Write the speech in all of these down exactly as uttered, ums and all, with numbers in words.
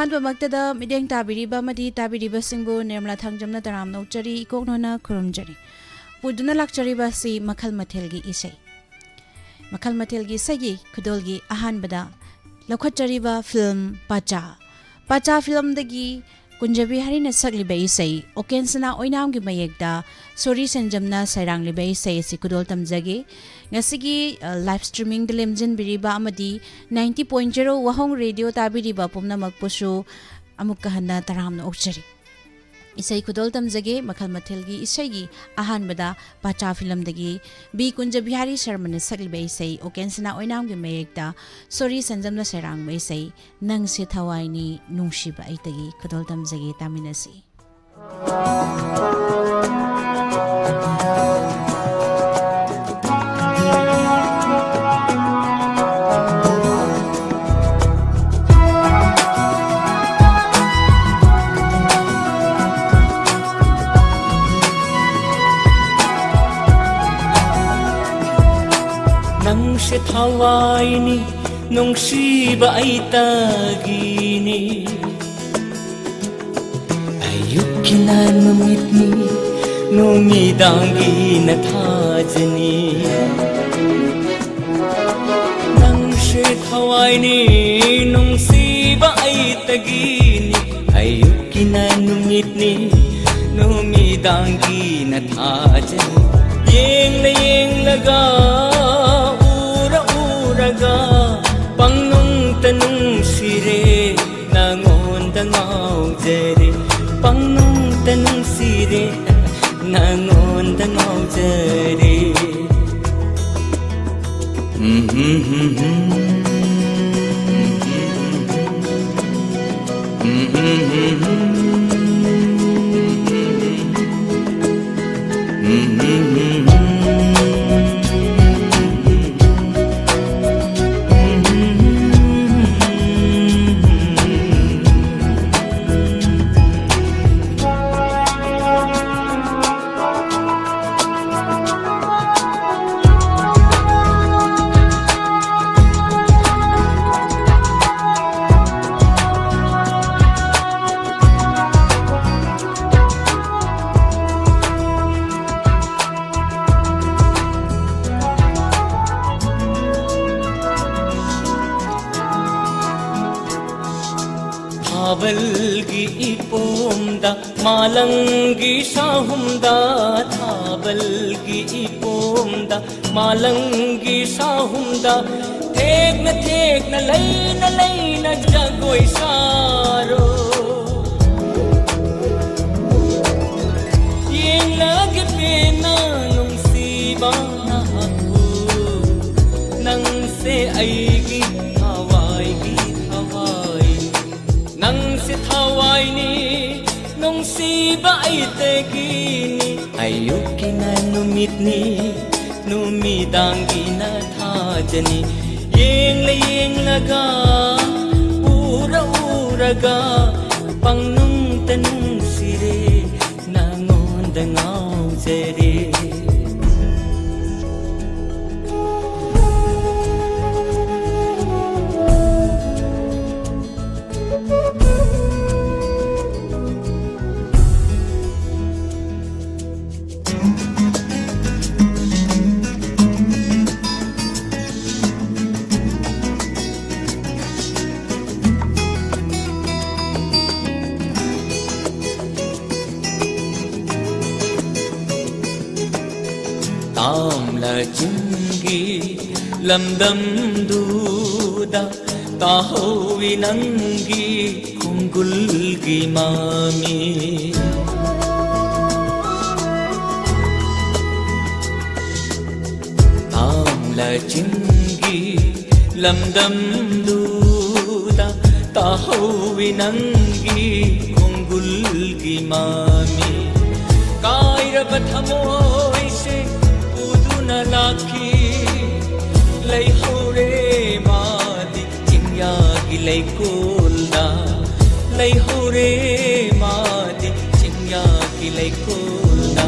ꯑꯍꯥꯟꯕꯃꯛꯇꯗ ꯃꯤꯠꯌꯦꯡ ꯇꯥꯕꯤꯔꯤꯕ ꯑꯃꯗꯤ ꯇꯥꯕꯤꯔꯤꯕꯁꯤꯡꯕꯨ ꯅꯤꯔꯃꯂꯥ ꯊꯥꯡꯖꯝꯅ ꯇꯔꯥꯝꯅ ꯑꯣꯛꯆꯔꯤ, ꯏꯀꯣꯛꯅꯣꯅ ꯈꯨꯔꯨꯝꯖꯔꯤ꯫ ꯄꯨꯗꯨꯅ ꯂꯥꯛꯆꯔꯤꯕ ꯑꯁꯤ ꯃꯈꯜ ꯃꯊꯦꯜꯒꯤ ꯏꯁꯩ꯫ ꯃꯈꯜ ꯃꯊꯦꯜꯒꯤ ꯏꯁꯩꯒꯤ ꯈꯨꯗꯣꯜꯒꯤ ꯑꯍꯥꯟꯕꯗ ꯂꯧꯈꯠꯆꯔꯤꯕ ꯐꯤꯂꯝ ꯄꯥꯆꯥ꯫ ꯄꯥꯆꯥ ꯐꯤꯂꯝꯗꯒꯤ ꯀꯨꯟꯖꯕꯤ ꯍꯔꯤꯅ ꯁꯛꯂꯤꯕ ꯏꯁꯩ ꯑꯣꯀꯦꯟꯁꯅꯥ ꯑꯣꯏꯅꯥꯝꯒꯤ ꯃꯌꯦꯛꯇ ꯁꯣꯔꯤ ꯁꯟꯖꯝꯅ ꯁꯩꯔꯥꯡꯂꯤꯕ ꯏꯁꯩ ꯑꯁꯤ ꯈꯨꯗꯣꯜ ꯇꯝꯖꯒꯦ꯫ ꯉꯁꯤꯒꯤ, ꯑ, ꯂꯥꯏꯚ ꯁ꯭ꯇ꯭ꯔꯤꯃꯤꯡꯗ ꯂꯦꯝꯖꯤꯟꯕꯤꯔꯤꯕ ꯑꯃꯗꯤ ꯅꯥꯏꯟꯇꯤ ꯄꯣꯏꯟꯠ ꯖꯦꯔꯣ ꯋꯥꯍꯣꯡ ꯔꯦꯗꯤꯑꯣ ꯇꯥꯕꯤꯔꯤꯕ ꯄꯨꯝꯅꯃꯛꯄꯨꯁꯨ ꯑꯃꯨꯛꯀ ꯍꯟꯅ ꯇꯔꯥꯝꯅ ꯑꯣꯛꯆꯔꯤ꯫ ꯏꯁꯩ ꯈꯨꯗꯣꯜ ꯇꯝꯖꯒꯦ꯫ ꯃꯈꯜ ꯃꯊꯦꯜꯒꯤ ꯏꯁꯩꯒꯤ ꯑꯍꯥꯟꯕꯗ ꯄꯥꯆꯥ ꯐꯤꯂꯝꯗꯒꯤ ꯕꯤ ꯀꯨꯟꯖꯕꯤꯍꯥꯔꯤ ꯁꯔꯃꯅ ꯁꯛꯂꯤꯕ ꯏꯁꯩ ꯑꯣꯀꯦꯟꯁꯅꯥ ꯑꯣꯏꯅꯥꯝꯒꯤ ꯃꯌꯦꯛꯇ ꯁꯣꯔꯤ ꯁꯟꯖꯝꯅ ꯁꯩꯔꯥꯡꯕ ꯏꯁꯩ ꯅꯪꯁꯦ ꯊꯋꯥꯏꯅꯤ ꯅꯨꯡꯁꯤꯕ ꯑꯩꯇꯒꯤ ꯈꯨꯗꯣꯜ ꯇꯝꯖꯒꯦ, ꯇꯥꯃꯤꯟꯅꯁꯤ꯫ ꯅꯪꯁꯦ ꯊꯋꯥꯏꯅꯤ ꯅꯨꯡꯁꯤꯕ ꯑꯩꯇꯒꯤꯅꯤ꯫ ꯑꯌꯨꯛꯀꯤꯅ ꯅꯨꯃꯤꯠꯅꯤ, ꯅꯨꯃꯤꯗꯥꯡꯒꯤꯅ ꯊꯥꯖꯅꯤ꯫ ꯅꯪꯁꯦ ꯊꯋꯥꯏꯅꯤ ꯅꯨꯡꯁꯤꯕ ꯑꯩꯇꯒꯤꯅꯤ꯫ ꯑꯌꯨꯛꯀꯤꯅ ꯅꯨꯃꯤꯠꯅꯤ, ꯅꯨꯃꯤꯗꯥꯡꯒꯤꯅ ꯊꯥꯖꯅꯤ꯫ ꯌꯦꯡꯂ ꯌꯦꯡꯂꯒ, ꯎꯔ ꯎꯔꯒ, ꯄꯪꯅꯨꯡꯇ ꯅꯨꯡꯁꯤꯔꯦ, ꯅꯉꯣꯟꯗ ꯉꯥꯎꯖꯔꯦ꯫ ꯄꯪꯅꯨꯡꯇ ꯅꯨꯡꯁꯤꯔꯦ, ꯅꯉꯣꯟꯗ ꯉꯥꯎꯖꯔꯦ꯫ ꯊꯥꯕꯜꯒꯤ ꯏꯄꯣꯝꯗ, ꯃꯥꯂꯪꯒꯤ ꯁꯥꯍꯨꯝꯗ, ꯊꯥꯕꯜꯒꯤ ꯏꯄꯣꯝꯗ, ꯃꯥꯂꯪꯒꯤ ꯁꯥꯍꯨꯝꯗ, ꯊꯦꯛꯅ ꯊꯦꯛꯅ, ꯂꯩꯅ ꯂꯩꯅ ꯖꯒꯣꯏ ꯁꯥꯔꯣ꯫ ꯌꯦꯡꯂꯒꯦ ꯄꯦꯟꯅ ꯅꯨꯡꯁꯤꯕ ꯅꯍꯥꯛꯄꯨ, ꯅꯪꯁꯦ ꯑꯩꯒꯤ ꯊꯋꯥꯏꯒꯤ ꯊꯋꯥꯏ꯫ ꯅꯪꯁꯦ ꯊꯋꯥꯏꯅꯤ, ꯅꯨꯡꯁꯤꯕ ꯑꯩꯇꯒꯤꯅꯤ꯫ ꯑꯌꯨꯛꯀꯤꯅ ꯅꯨꯃꯤꯠꯅꯤ, ꯅꯨꯃꯤꯗꯥꯡꯒꯤꯅ ꯊꯥꯖꯅꯤ꯫ ꯌꯦꯡꯂ ꯌꯦꯡꯂꯒ, ꯎꯔ ꯎꯔꯒ, ꯄꯪꯅꯨꯡꯇ ꯅꯨꯡꯁꯤꯔꯦ, ꯅꯉꯣꯟꯗ ꯉꯥꯎꯖꯔꯦ꯫ ꯇꯥꯝꯂ ꯆꯤꯡꯒꯤ ꯂꯝꯗꯝꯗꯨꯗ ꯇꯥꯍꯧꯋꯤ ꯅꯪꯒꯤ ꯈꯣꯡꯒꯨꯜꯒꯤ ꯃꯃꯤ꯫ ꯇꯥꯝꯂ ꯆꯤꯡꯒꯤ ꯂꯝꯗꯝꯗꯨꯗ ꯇꯥꯍꯧꯋꯤ ꯅꯪꯒꯤ ꯈꯣꯡꯒꯨꯜꯒꯤ ꯃꯃꯤ꯫ ꯀꯥꯏꯔꯕ ꯊꯃꯣꯏꯁꯦ ꯄꯨꯗꯨꯅ ꯂꯥꯛꯈꯤ, ꯂꯩꯍꯧꯔꯦ ꯃꯥꯗꯤ ꯆꯤꯡꯌꯥꯒꯤ ꯂꯩꯀꯣꯜꯗ꯫ ꯂꯩꯍꯧꯔꯦ ꯃꯥꯗꯤ ꯆꯤꯡꯌꯥꯒꯤ ꯂꯩꯀꯣꯜꯗ꯫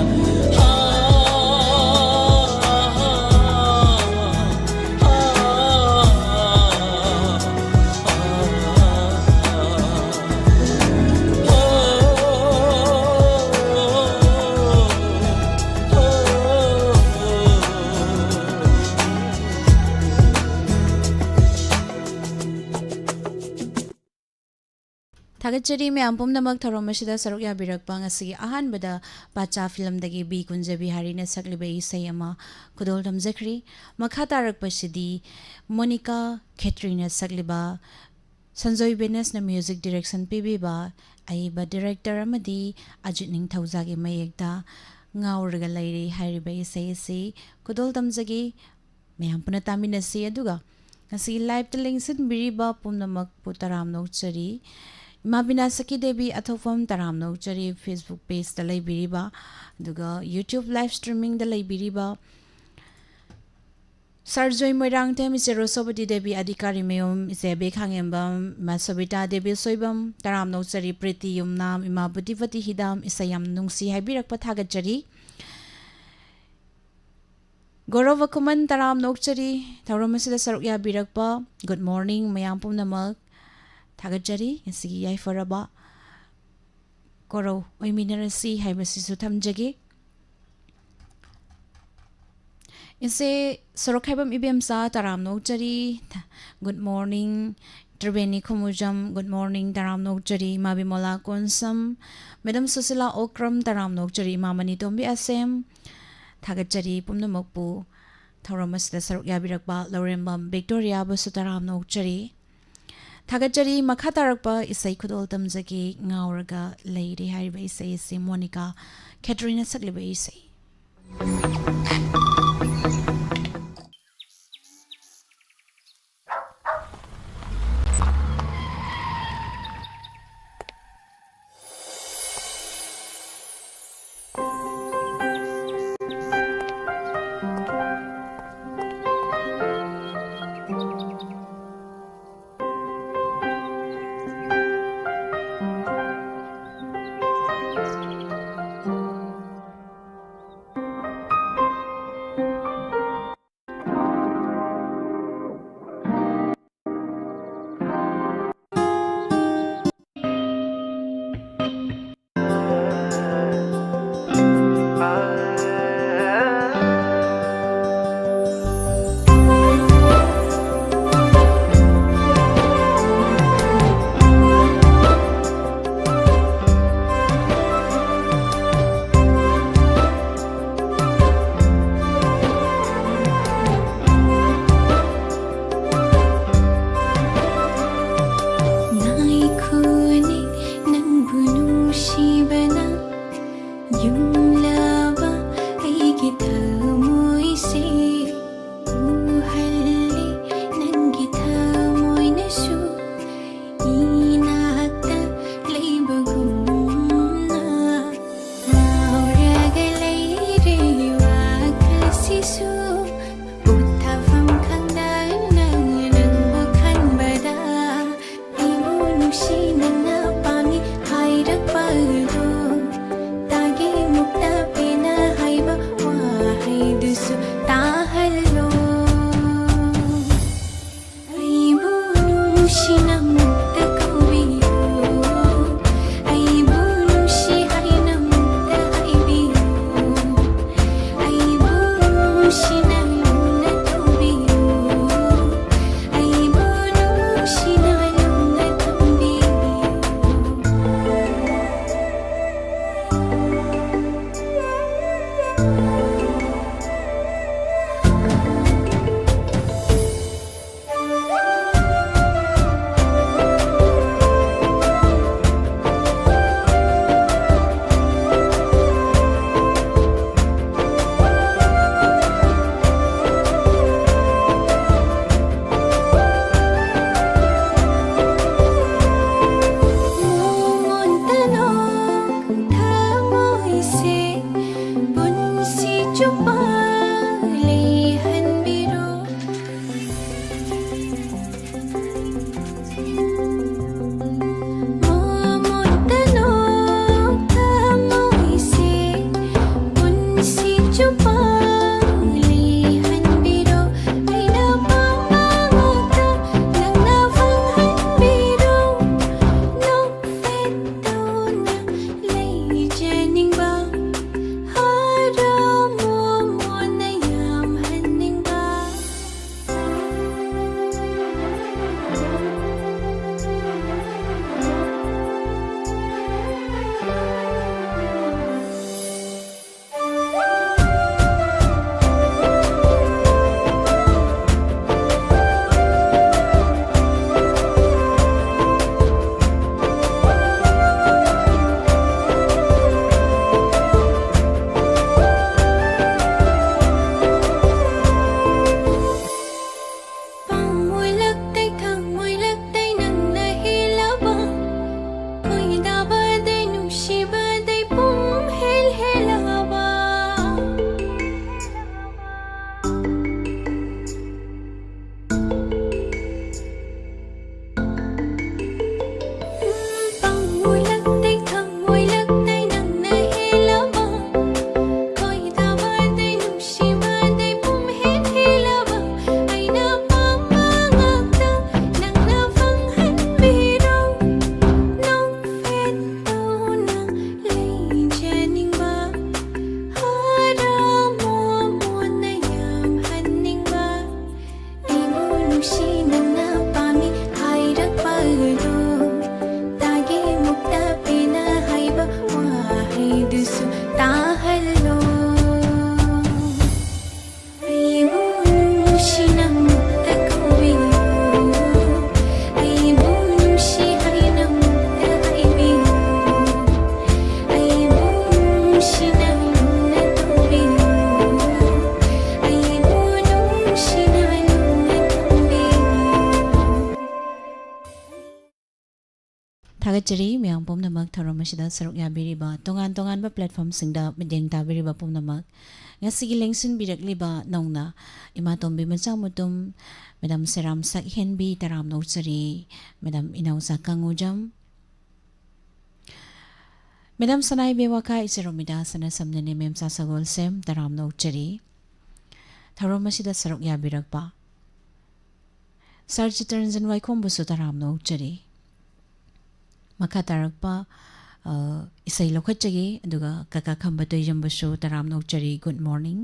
ꯊꯥꯒꯠꯆꯔꯤ ꯃꯌꯥꯝ ꯄꯨꯝꯅꯃꯛ ꯊꯧꯔꯝ ꯑꯁꯤꯗ ꯁꯔꯨꯛ ꯌꯥꯕꯤꯔꯛꯄ꯫ ꯉꯁꯤꯒꯤ ꯑꯍꯥꯟꯕꯗ ꯄꯥꯆꯥ ꯐꯤꯂꯝꯗꯒꯤ ꯕꯤ ꯀꯨꯟꯖꯕꯤꯍꯥꯔꯤꯅ ꯁꯛꯂꯤꯕ ꯏꯁꯩ ꯑꯃ ꯈꯨꯗꯣꯜ ꯇꯝꯖꯈ꯭ꯔꯤ꯫ ꯃꯈꯥ ꯇꯥꯔꯛꯄꯁꯤꯗꯤ ꯃꯣꯅꯤꯀꯥ ꯈꯦꯇ꯭ꯔꯤꯅ ꯁꯛꯂꯤꯕ, ꯁꯟꯖꯣꯏ ꯕꯦꯅꯁꯅ ꯃ꯭ꯌꯨꯖꯤꯛ ꯗꯤꯔꯦꯛꯁꯟ ꯄꯤꯕꯤꯕ, ꯑꯏꯕ ꯗꯤꯔꯦꯛꯇꯔ ꯑꯃꯗꯤ ꯑꯖꯤꯠ ꯅꯤꯡꯊꯧꯖꯥꯒꯤ ꯃꯌꯦꯛꯇ ꯉꯥꯎꯔꯒ ꯂꯩꯔꯤ ꯍꯥꯏꯔꯤꯕ ꯏꯁꯩ ꯑꯁꯤ ꯈꯨꯗꯣꯜ ꯇꯝꯖꯒꯦ꯫ ꯃꯌꯥꯝ ꯄꯨꯟꯅ ꯇꯥꯃꯤꯟꯅꯁꯤ꯫ ꯑꯗꯨꯒ ꯉꯁꯤꯒꯤ ꯂꯥꯏꯞꯇ ꯂꯦꯡꯁꯤꯟꯕꯤꯔꯤꯕ ꯄꯨꯝꯅꯃꯛꯄꯨ ꯇꯔꯥꯝꯅ ꯑꯣꯛꯆꯔꯤ꯫ ꯏꯃꯥ ꯕꯤꯅꯥ ꯁꯈꯤ ꯗꯦꯕꯤ ꯑꯊꯣꯛꯐꯝ ꯇꯔꯥꯝꯅ ꯑꯣꯛꯆꯔꯤ, ꯐꯦꯁꯕꯨꯛ ꯄꯦꯖꯇ ꯂꯩꯕꯤꯔꯤꯕ, ꯑꯗꯨꯒ ꯌꯨꯇ꯭ꯌꯨꯕ ꯂꯥꯏꯞ ꯁ꯭ꯇ꯭ꯔꯤꯃꯤꯡꯗ ꯂꯩꯕꯤꯔꯤꯕ ꯁꯥꯔ ꯖꯣꯏ ꯃꯣꯏꯔꯥꯡꯊꯦꯝ, ꯏꯆꯦ ꯔꯣꯁꯣꯕꯇꯤ ꯗꯦꯕꯤ ꯑꯙꯤꯀꯥꯔꯤ ꯃꯌꯨꯝ, ꯏꯆꯦ ꯑꯕꯦ ꯈꯥꯉꯦꯝꯕꯝ, ꯏꯃꯥ ꯁꯣꯕꯤꯇꯥ ꯗꯦꯕꯤ ꯁꯣꯏꯕꯝ, ꯇꯔꯥꯝꯅ ꯑꯣꯛꯆꯔꯤ, ꯄ꯭ꯔꯤꯇꯤ ꯌꯨꯝꯅꯥꯝ, ꯏꯃꯥ ꯕꯨꯙꯤꯄꯇꯤ ꯍꯤꯗꯥꯝ, ꯏꯁꯩ ꯌꯥꯝ ꯅꯨꯡꯁꯤ ꯍꯥꯏꯕꯤꯔꯛꯄ ꯊꯥꯒꯠꯆꯔꯤ꯫ ꯒꯧꯔꯕ ꯈꯨꯃꯟ ꯇꯔꯥꯝꯅ ꯑꯣꯛꯆꯔꯤ, ꯊꯧꯔꯝ ꯑꯁꯤꯗ ꯁꯔꯨꯛ ꯌꯥꯕꯤꯔꯛꯄ꯫ ꯒꯨꯗ ꯃꯣꯔꯅꯤꯡ ꯃꯌꯥꯝ ꯄꯨꯝꯅꯃꯛ꯫ ꯊꯥꯒꯠꯆꯔꯤ ꯉꯁꯤꯒꯤ ꯌꯥꯏꯐꯔꯕ ꯀꯣꯔꯧ ꯑꯣꯏꯃꯤꯟꯅꯔꯁꯤ ꯍꯥꯏꯕꯁꯤꯁꯨ ꯊꯝꯖꯒꯦ꯫ ꯏꯆꯦ ꯁꯣꯔꯣꯛꯈꯥꯏꯕꯝ ꯏꯕꯦꯝꯆꯥ ꯇꯔꯥꯝꯅ ꯑꯣꯛꯆꯔꯤ꯫ ꯊ-, good morning. Triveni ꯈꯨꯃꯨꯖꯝ, good morning, ꯇꯔꯥꯝꯅ ꯑꯣꯛꯆꯔꯤ꯫ ꯏꯃꯥ ꯕꯤꯃꯣꯂꯥ ꯀꯣꯟꯁꯝ, ꯃꯦꯗꯝ ꯁꯨꯁꯤꯂꯥ ꯑꯣꯀ꯭ꯔꯝ, ꯇꯔꯥꯝꯅ ꯑꯣꯛꯆꯔꯤ꯫ ꯏꯃꯥ ꯃꯅꯤꯇꯣꯝꯕꯤ ꯑꯁꯦꯝ, ꯊꯥꯒꯠꯆꯔꯤ ꯄꯨꯝꯅꯃꯛꯄꯨ꯫ ꯊꯧꯔꯝ ꯑꯁꯤꯗ ꯁꯔꯨꯛ ꯌꯥꯕꯤꯔꯛꯄ ꯂꯧꯔꯦꯝꯕꯝ ꯕꯤꯛꯇꯣꯔꯤꯌꯥꯕꯨꯁꯨ ꯇꯔꯥꯝꯅ ꯑꯣꯛꯆꯔꯤ꯫ ꯊꯥꯒꯠꯆꯔꯤ꯫ ꯃꯈꯥ ꯇꯥꯔꯛꯄ ꯏꯁꯩ ꯈꯨꯗꯣꯜ ꯇꯝꯖꯒꯦ, ꯉꯥꯎꯔꯒ ꯂꯩꯔꯦ ꯍꯥꯏꯔꯤꯕ ꯏꯁꯩ ꯑꯁꯤ ꯃꯣꯅꯤꯀꯥ ꯈꯦꯇ꯭ꯔꯤꯅ ꯁꯛꯂꯤꯕ ꯏꯁꯩ꯫ ꯊꯥꯒꯠꯆꯔꯤ ꯃꯌꯥꯝ ꯄꯨꯝꯅꯃꯛ ꯊꯧꯔꯝ ꯑꯁꯤꯗ ꯁꯔꯨꯛ ꯌꯥꯕꯤꯔꯤꯕ, ꯇꯣꯉꯥꯟ ꯇꯣꯉꯥꯟꯕ platformꯁꯤꯡꯗ ꯃꯤꯠꯌꯦꯡ ꯇꯥꯕꯤꯔꯤꯕ ꯄꯨꯝꯅꯃꯛ꯫ ꯉꯁꯤꯒꯤ ꯂꯦꯡꯁꯤꯟꯕꯤꯔꯛꯂꯤꯕ ꯅꯧꯅ ꯏꯃꯥꯇꯣꯝꯕꯤ ꯃꯆꯥ ꯃꯨꯇꯨꯝ, Madam ꯁꯦꯔꯥꯝ ꯁꯛꯍꯦꯟꯕꯤ, ꯇꯔꯥꯝꯅ ꯑꯣꯛꯆꯔꯤ꯫ Madam ꯏꯅꯥꯎꯆꯥ ꯀꯪꯉꯨꯖꯝ, Madam ꯁꯅꯥꯏ ꯕꯦꯋꯥꯈꯥ, ꯏꯆꯦ ꯔꯣꯃꯤꯗꯥ ꯁꯅꯥꯁꯝꯅꯅꯦ, ꯃꯦꯝꯆꯥ ꯁꯒꯣꯜꯁꯦꯝ, ꯇꯔꯥꯝꯅ ꯑꯣꯛꯆꯔꯤ꯫ ꯊꯧꯔꯝ ꯑꯁꯤꯗ ꯁꯔꯨꯛ ꯌꯥꯕꯤꯔꯛꯄ Sir ꯆꯤꯇꯔꯟꯖꯟ ꯋꯥꯏꯈꯣꯝꯕꯨꯁꯨ ꯇꯔꯥꯝꯅ ꯑꯣꯛꯆꯔꯤ꯫ ꯃꯈꯥ ꯇꯥꯔꯛꯄ, ꯑ, ꯏꯁꯩ ꯂꯧꯈꯠꯆꯒꯦ, ꯑꯗꯨꯒ ꯀꯀꯥ ꯈꯝꯕ ꯇꯣꯏꯖꯝꯕꯨꯁꯨ ꯇꯔꯥꯝꯅ ꯑꯣꯛꯆꯔꯤ꯫ Good morning꯫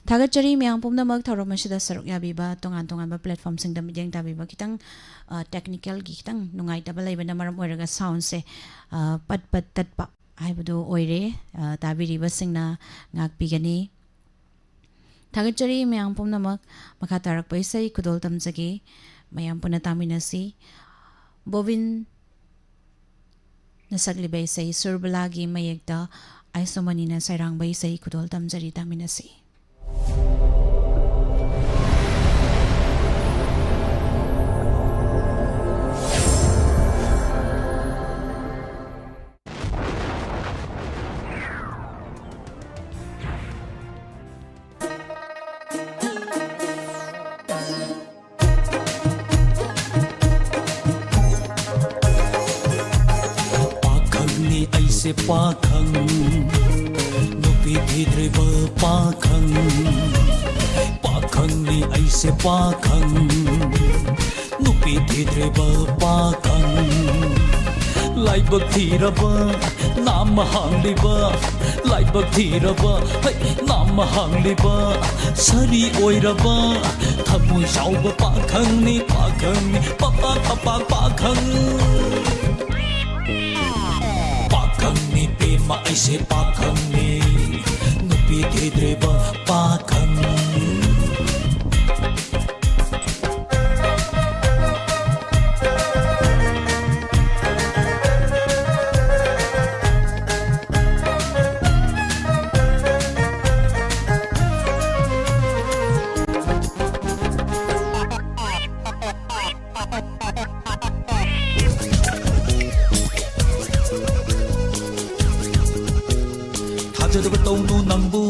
ꯊꯥꯒꯠꯆꯔꯤ ꯃꯌꯥꯝ ꯄꯨꯝꯅꯃꯛ ꯊꯧꯔꯝ ꯑꯁꯤꯗ ꯁꯔꯨꯛ ꯌꯥꯕꯤꯕ, ꯇꯣꯉꯥꯟ ꯇꯣꯉꯥꯟꯕ platformꯁꯤꯡꯗ ꯃꯤꯠꯌꯦꯡ ꯇꯥꯕꯤꯕ꯫ ꯈꯤꯇꯪ, ꯑ, technicalꯒꯤ ꯈꯤꯇꯪ ꯅꯨꯡꯉꯥꯏꯇꯕ ꯂꯩꯕꯅ ꯃꯔꯝ ꯑꯣꯏꯔꯒ soundꯁꯦ, ꯑ, ꯄꯠ ꯄꯠ ꯇꯠꯄ ꯍꯥꯏꯕꯗꯨ ꯑꯣꯏꯔꯦ꯫ ꯑ, ꯇꯥꯕꯤꯔꯤꯕꯁꯤꯡꯅ ꯉꯥꯛꯄꯤꯒꯅꯤ꯫ ꯊꯥꯒꯠꯆꯔꯤ ꯃꯌꯥꯝ ꯄꯨꯝꯅꯃꯛ꯫ ꯃꯈꯥ ꯇꯥꯔꯛꯄ ꯏꯁꯩ ꯈꯨꯗꯣꯜ ꯇꯝꯖꯒꯦ꯫ ꯃꯌꯥꯝ ꯄꯨꯟꯅ ꯇꯥꯃꯤꯟꯅꯁꯤ꯫ ꯕꯣꯕꯤꯟꯅ ꯁꯛꯂꯤꯕ ꯏꯁꯩ ꯁꯨꯔꯕꯂꯥꯒꯤ ꯃꯌꯦꯛꯇ ꯑꯥꯏꯁꯣꯃꯅꯤꯅ ꯁꯩꯔꯥꯡꯕ ꯏꯁꯩ ꯈꯨꯗꯣꯜ ꯇꯝꯖꯔꯤ, ꯇꯥꯃꯤꯟꯅꯁꯤ꯫ ꯄꯥꯈꯪ, ꯅꯨꯄꯤ ꯊꯤꯗ꯭ꯔꯤꯕ ꯄꯥꯈꯪ, ꯄꯥꯈꯪꯅꯤ ꯑꯩꯁꯦ ꯄꯥꯈꯪ, ꯅꯨꯄꯤ ꯊꯤꯗ꯭ꯔꯤꯕ ꯄꯥꯈꯪ꯫ ꯂꯥꯏꯕꯛ ꯊꯤꯔꯕ ꯅꯥꯃ ꯍꯥꯡꯂꯤꯕ, ꯂꯥꯏꯕꯛ ꯊꯤꯔꯕ ꯍꯩ ꯅꯥꯃ ꯍꯥꯡꯂꯤꯕ, ꯁꯥꯔꯤ ꯑꯣꯏꯔꯕ ꯊꯃꯣꯏ ꯆꯥꯎꯕ ꯄꯥꯈꯪꯅꯤ, ꯄꯥꯈꯪꯅꯤ, ꯄꯥꯄꯥ ꯄꯥꯄꯥ ꯄꯥꯈꯪ꯫ ꯄꯥꯈꯪꯅꯤ ꯄꯦꯝꯃ ꯑꯩꯁꯦ ꯄꯥꯈꯪꯅꯤ, ꯅꯨꯄꯤ ꯊꯤꯗ꯭ꯔꯤꯕ ꯄꯥꯈꯪ꯫ ꯊꯥꯖꯗꯕ ꯇꯧꯅꯨ ꯅꯪꯕꯨ,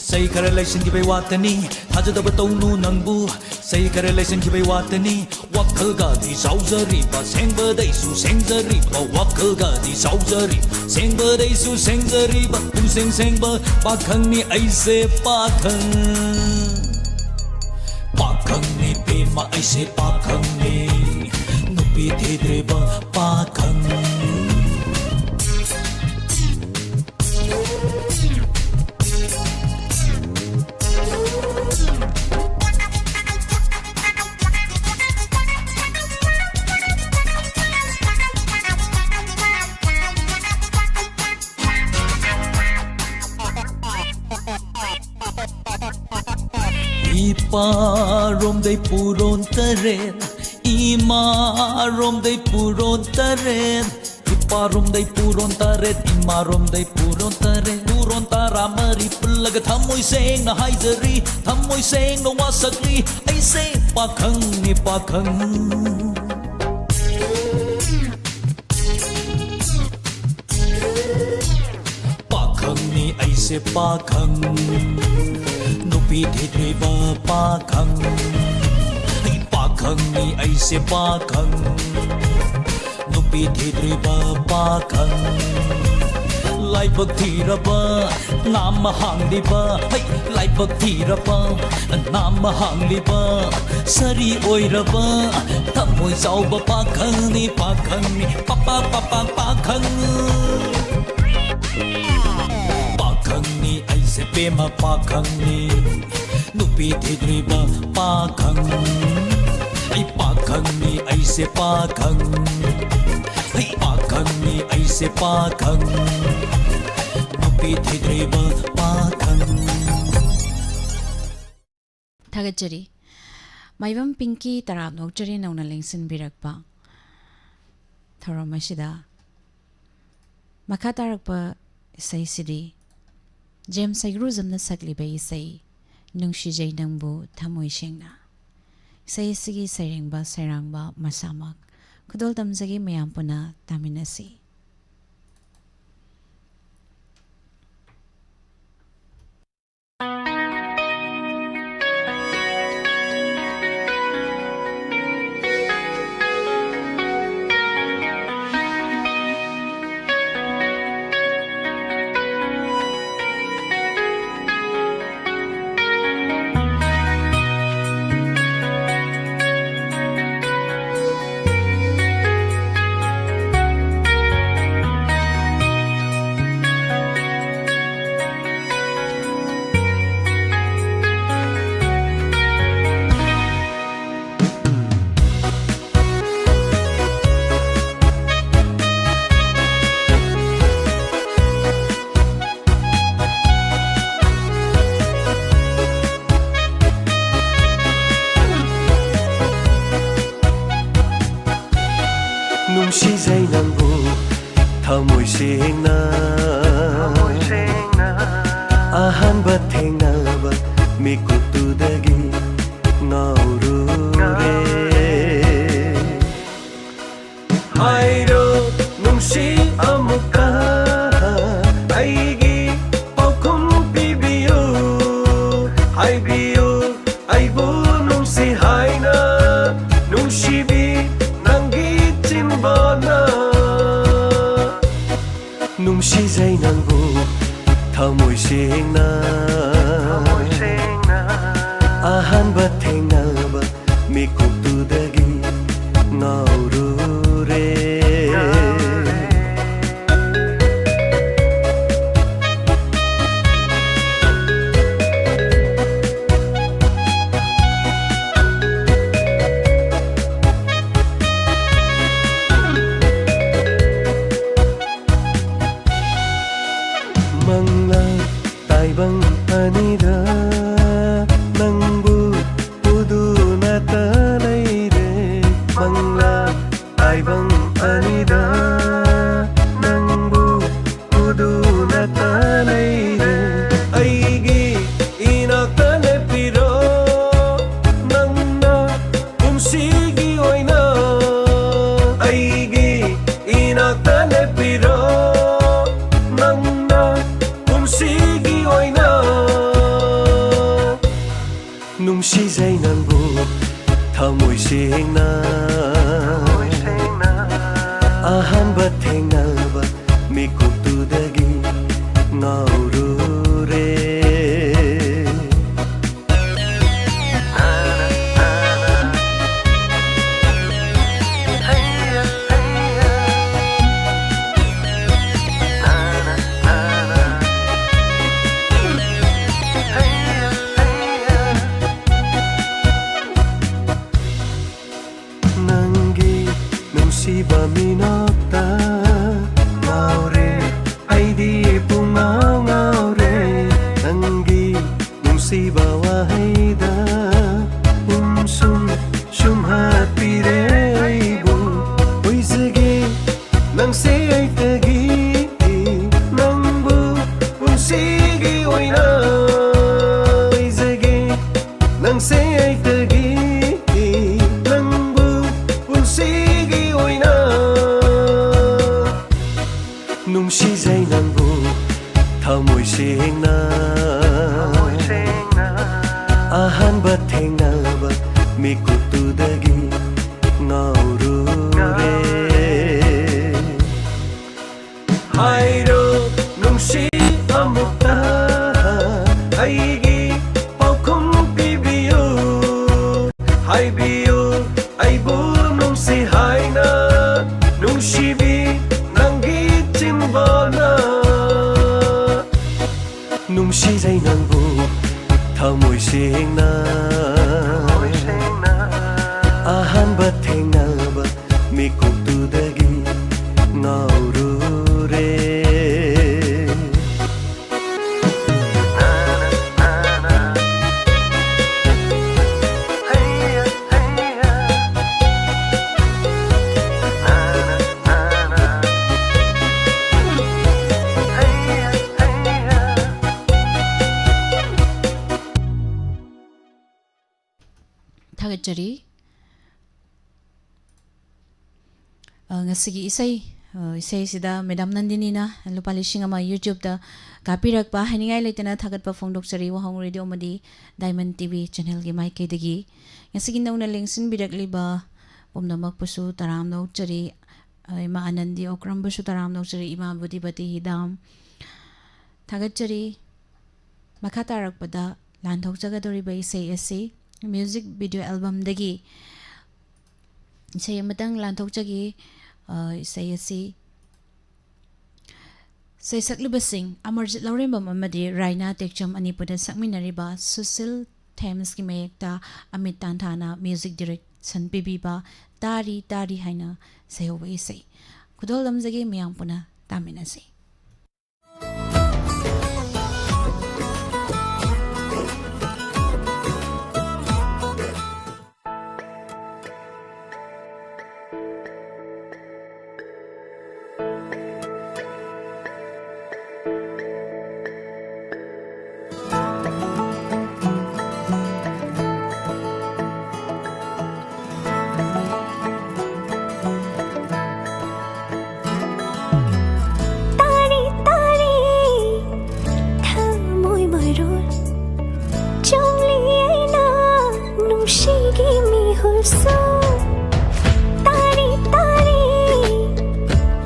ꯆꯩ ꯈꯔ ꯂꯩꯁꯤꯟꯈꯤꯕꯩ ꯋꯥꯇꯅꯤ꯫ ꯊꯥꯖꯗꯕ ꯇꯧꯅꯨ ꯅꯪꯕꯨ, ꯆꯩ ꯈꯔ ꯂꯩꯁꯤꯟꯈꯤꯕꯩ ꯋꯥꯇꯅꯤ꯫ ꯋꯥꯈꯜꯒꯗꯤ ꯆꯥꯎꯖꯔꯤꯕ, ꯁꯦꯡꯕꯗꯩꯁꯨ ꯁꯦꯡꯖꯔꯤꯕ, ꯋꯥꯈꯜꯒꯗꯤ ꯆꯥꯎꯖꯔꯤ, ꯁꯦꯡꯕꯗꯩꯁꯨ ꯁꯦꯡꯖꯔꯤꯕ, ꯄꯨꯡꯁꯦꯡ ꯁꯦꯡꯕ ꯄꯥꯈꯪꯅꯤ ꯑꯩꯁꯦ ꯄꯥꯈꯪ꯫ ꯄꯥꯈꯪꯅꯤ ꯄꯦꯝꯃ ꯑꯩꯁꯦ ꯄꯥꯈꯪꯅꯤ, ꯅꯨꯄꯤ ꯊꯤꯗ꯭ꯔꯤꯕ ꯄꯥꯈꯪ꯫ ꯏꯄꯥꯔꯣꯝꯗꯩ ꯄꯨꯔꯣꯟ ꯇꯔꯦꯠ, ꯏꯃꯥꯔꯣꯝꯗꯩ ꯄꯨꯔꯣꯟ ꯇꯔꯦꯠ, ꯏꯄꯥꯔꯣꯝꯗꯩ ꯄꯨꯔꯣꯟ ꯇꯔꯦꯠ, ꯏꯃꯥꯔꯣꯝꯗꯩ ꯄꯨꯔꯣꯟ ꯇꯔꯦꯠ, ꯄꯨꯔꯣꯟ ꯇꯔꯥꯃꯔꯤ ꯄꯨꯜꯂꯒ ꯊꯃꯣꯏ ꯁꯦꯡꯅ ꯍꯥꯏꯖꯔꯤ, ꯊꯃꯣꯏ ꯁꯦꯡꯅ ꯋꯥꯁꯛꯂꯤ, ꯑꯩꯁꯦ ꯄꯥꯈꯪꯅꯤ ꯄꯥꯈꯪ꯫ ꯄꯥꯈꯪꯅꯤ ꯑꯩꯁꯦ ꯄꯥꯈꯪ, ꯅꯨꯄꯤ ꯊꯤꯗ꯭ꯔꯤꯕ ꯄꯥꯈꯪ꯫ ꯄꯥꯈꯪꯅꯤ ꯑꯩꯁꯦ ꯄꯥꯈꯪ, ꯅꯨꯄꯤ ꯊꯤꯗ꯭ꯔꯤꯕ ꯄꯥꯈꯪ꯫ ꯂꯥꯏꯕꯛ ꯊꯤꯔꯕ ꯅꯥꯝꯃ ꯍꯥꯡꯂꯤꯕ, ꯍꯩ, ꯂꯥꯏꯕꯛ ꯊꯤꯔꯕ ꯅꯥꯝꯃ ꯍꯥꯡꯂꯤꯕ, ꯁꯥꯔꯤ ꯑꯣꯏꯔꯕ ꯊꯃꯣꯏ ꯆꯥꯎꯕ ꯄꯥꯈꯪꯅꯤ, ꯄꯥꯈꯪꯅꯤ, ꯄꯥꯄꯥ, ꯄꯥꯄꯥ, ꯄꯥꯈꯪ꯫ ꯄꯥꯈꯪꯅꯤ ꯑꯩꯁꯦ ꯄꯦꯝꯃ ꯄꯥꯈꯪꯅꯤ, ꯅꯨꯄꯤ ꯊꯤꯗ꯭ꯔꯤꯕ ꯄꯥꯈꯪ꯫ ꯑꯩ ꯄꯥꯈꯪꯅꯤ ꯑꯩꯁꯦ ꯄꯥꯈꯪ, ꯑꯩ ꯄꯥꯈꯪꯅꯤ ꯑꯩꯁꯦ ꯄꯥꯈꯪ, ꯅꯨꯄꯤ ꯊꯤꯗ꯭ꯔꯤꯕ ꯄꯥꯈꯪ꯫ ꯊꯥꯒꯠꯆꯔꯤ꯫ ꯃꯥꯏꯕꯝ ꯄꯤꯡꯀꯤ ꯇꯔꯥꯝꯅ ꯑꯣꯛꯆꯔꯤ ꯅꯧꯅ ꯂꯦꯡꯁꯤꯟꯕꯤꯔꯛꯄ ꯊꯧꯔꯝ ꯑꯁꯤꯗ꯫ ꯃꯈꯥ ꯇꯥꯔꯛꯄ ꯏꯁꯩꯁꯤꯗꯤ ꯖꯦꯝꯁ ꯁꯩꯒ꯭ꯔꯨꯖꯝꯅ ꯁꯛꯂꯤꯕ ꯏꯁꯩ ꯅꯨꯡꯁꯤꯖꯩ ꯅꯪꯕꯨ ꯊꯃꯣꯏ ꯁꯦꯡꯅ꯫ ꯏꯁꯩ ꯑꯁꯤꯒꯤ ꯁꯩꯔꯦꯡꯕ ꯁꯩꯔꯥꯡꯕ ꯃꯁꯥꯃꯛ ꯈꯨꯗꯣꯜ ꯇꯝꯖꯒꯦ, ꯃꯌꯥꯝ ꯄꯨꯟꯅ ꯇꯥꯃꯤꯟꯅꯁꯤ꯫ ꯅꯨꯡꯁꯤꯖꯩ ꯅꯪꯕꯨ ꯊꯃꯣꯏ ꯁꯦꯡꯅ꯫ ꯑꯍꯥꯟꯕ ꯊꯦꯡꯅꯕ ꯃꯤꯀꯨꯞꯇꯨꯗꯒꯤ ꯉꯥꯎꯔꯨꯔꯦ꯫ ꯍꯥꯏꯔꯣ ꯅꯨꯡꯁꯤ ꯑꯃꯨꯛꯀ ꯑꯩꯒꯤ ꯄꯥꯎꯈꯨꯝ ꯄꯤꯕꯤꯌꯨ꯫ ꯍꯥꯏꯕꯤꯌꯨ ꯑꯩꯕꯨ ꯅꯨꯡꯁꯤ ꯍꯥꯏꯅ, ꯅꯨꯡꯁꯤꯕꯤ ꯅꯪꯒꯤ ꯆꯤꯟꯕꯥꯅ꯫ ꯅꯨꯡꯁꯤꯖꯩ ꯅꯪ ꯊꯃꯣꯏ ꯁꯦꯡꯅ ꯑꯍꯥꯟꯕ ꯊꯦꯡꯅꯕ ꯃꯤꯀꯨꯞꯇꯨꯗꯒꯤ ꯉꯥꯎꯔꯨꯔꯦ꯫ ꯃꯪꯂꯥ ꯇꯥꯏꯕꯪ ꯑꯅꯤꯗ ꯅꯪꯕꯨ ꯎꯗꯨꯅꯇ ꯂꯩꯔꯦ꯫ ꯃꯪꯂꯥ ꯇꯥꯏꯕꯪ ꯑꯅꯤꯗ ꯅꯪꯕꯨ ꯎꯗꯨꯅꯇ ꯂꯩꯔꯦ꯫ ꯑꯩꯒꯤ ꯏꯅꯥꯛꯇ ꯂꯦꯞꯄꯤꯔꯣ, ꯅꯪꯅ ꯄꯨꯟꯁꯤꯒꯤ ꯑꯣꯏꯅ꯫ ꯑꯩꯒꯤ ꯏꯅꯥꯛꯇ ꯂꯦꯞꯄꯤꯔꯣ, ꯅꯪꯅ ꯄꯨꯟꯁꯤꯒꯤ ꯑꯣꯏꯅ꯫ ꯅꯨꯡꯁꯤꯖꯩ ꯅꯪꯕꯨ ꯊꯃꯣꯏ ꯁꯦꯡꯅ꯫ ꯑꯍꯥꯟꯕ ꯊꯦꯡꯅꯕ ꯃꯤꯀꯨꯞꯇꯨꯗꯒꯤ ꯉꯥꯎꯔꯨꯔꯦ꯫ ꯅꯪꯒꯤ ꯅꯨꯡꯁꯤꯕ ꯃꯤꯅꯣꯛꯇ ꯉꯥꯎꯔꯦ, ꯑꯩꯗꯤ ꯄꯨꯡꯉꯥꯎ ꯉꯥꯎꯔꯦ꯫ ꯅꯪꯒꯤ ꯅꯨꯡꯁꯤꯕ ꯋꯥꯍꯩꯗ ꯎꯝꯁꯨꯝ ꯁꯨꯝꯍꯠꯄꯤꯔꯦ ꯑꯩꯕꯨ꯫ ꯑꯣꯏꯖꯒꯦ ꯅꯪꯁꯦ ꯑꯩꯇꯒꯤ, ꯅꯪꯕꯨ ꯄꯨꯟꯁꯤꯒꯤ ꯑꯣꯏꯅ ꯑꯣꯏꯖꯒꯦ꯫ ꯅꯪꯁꯦ ꯑꯩꯇꯒꯤ, ꯅꯪꯕꯨ ꯄꯨꯟꯁꯤꯒꯤ ꯑꯣꯏꯅ꯫ ꯅꯨꯡꯁꯤꯖꯩ ꯅꯪꯕꯨ ꯊꯃꯣꯏ ꯁꯦꯡꯅ꯫ ꯑꯍꯥꯟꯕ ꯊꯦꯡꯅꯕ ꯃꯤꯀꯨꯞꯇꯨꯗꯒꯤ ꯉꯥꯎꯔꯨꯔꯦ꯫ ꯍꯥꯏꯔꯣ ꯅꯨꯡꯁꯤ ꯑꯃꯨꯛꯇ ꯅꯨꯡꯁꯤꯖꯩ ꯅꯪꯕꯨ ꯊꯃꯣꯏ ꯁꯦꯡꯅ꯫ ꯑꯍꯥꯟꯕ ꯊꯦꯡꯅꯕ ꯃꯤꯀꯨꯞꯇꯨꯗꯒꯤ ꯉꯥꯎꯔꯨꯔꯦ꯫ ꯊꯥꯒꯠꯆꯔꯤ꯫ ꯑ, ꯉꯁꯤꯒꯤ ꯏꯁꯩ, ꯑ, ꯏꯁꯩꯁꯤꯗ ꯃꯦꯗꯥꯝ ꯅꯟꯗꯤꯅꯤꯅ ꯂꯨꯄꯥ ꯂꯤꯁꯤꯡ ꯑꯃ YouTube-ꯇ ꯀꯥꯞꯄꯤꯔꯛꯄ ꯍꯥꯏꯅꯤꯡꯉꯥꯏ ꯂꯩꯇꯅ ꯊꯥꯒꯠꯄ ꯐꯣꯡꯗꯣꯛꯆꯔꯤ, ꯋꯥꯍꯣꯡ ꯔꯦꯗꯤꯑꯣ ꯑꯃꯗꯤ ꯗꯥꯏꯃꯟ ꯇꯤ ꯚꯤ ꯆꯦꯅꯦꯜꯒꯤ ꯃꯥꯏꯀꯩꯗꯒꯤ꯫ ꯉꯁꯤꯒꯤ ꯅꯧꯅ ꯂꯦꯡꯁꯤꯟꯕꯤꯔꯛꯂꯤꯕ ꯄꯨꯝꯅꯃꯛꯄꯨꯁꯨ ꯇꯔꯥꯝꯅ ꯑꯣꯛꯆꯔꯤ꯫ ꯑ, ꯏꯃꯥ ꯑꯅꯟꯗꯤ ꯑꯣꯀ꯭ꯔꯝꯕꯨꯁꯨ ꯇꯔꯥꯝꯅ ꯑꯣꯛꯆꯔꯤ, ꯏꯃꯥ ꯕꯨꯙꯤꯄꯇꯤ ꯍꯤꯗꯥꯝ꯫ ꯊꯥꯒꯠꯆꯔꯤ꯫ ꯃꯈꯥ ꯇꯥꯔꯛꯄꯗ ꯂꯥꯟꯊꯣꯛꯆꯒꯗꯧꯔꯤꯕ ꯏꯁꯩ ꯑꯁꯤ ꯃ꯭ꯌꯨꯖꯤꯛ ꯚꯤꯗꯤꯑꯣ ꯑꯦꯜꯕꯝꯗꯒꯤ ꯏꯁꯩ ꯑꯃꯇꯪ ꯂꯥꯟꯊꯣꯛꯆꯒꯦ꯫ ꯑ, ꯏꯁꯩ ꯑꯁꯤ ꯁꯩꯁꯛꯂꯤꯕꯁꯤꯡ ꯑꯃꯔꯖꯤꯠ ꯂꯧꯔꯦꯝꯕꯝ ꯑꯃꯗꯤ ꯔꯥꯏꯅꯥ ꯇꯦꯛꯆꯝ ꯑꯅꯤꯄꯨꯔꯗ ꯁꯛꯃꯤꯟꯅꯔꯤꯕ ꯁꯨꯁꯤꯜ ꯊꯦꯝꯁꯀꯤ ꯃꯌꯦꯛꯇ ꯑꯃꯤꯠ ꯇꯥꯟꯊꯥꯅ ꯃ꯭ꯌꯨꯖꯤꯛ ꯗꯤꯔꯦꯛꯁꯟ ꯄꯤꯕꯤꯕ ꯇꯥꯔꯤ ꯇꯥꯔꯤ ꯍꯥꯏꯅ ꯁꯩꯍꯧꯕ ꯏꯁꯩ꯫ ꯈꯨꯗꯣꯜ ꯂꯝꯖꯒꯦ, ꯃꯌꯥꯝ ꯄꯨꯟꯅ ꯇꯥꯃꯤꯟꯅꯁꯤ꯫ ꯇꯥꯔꯤ ꯇꯥꯔꯤ ꯊꯃꯣꯏ ꯃꯔꯣꯜ ꯆꯣꯡꯂꯤ ꯑꯩꯅ ꯅꯨꯡꯁꯤꯒꯤ ꯃꯤꯍꯨꯜꯁꯨ ꯇꯥꯔꯤ ꯇꯥꯔꯤ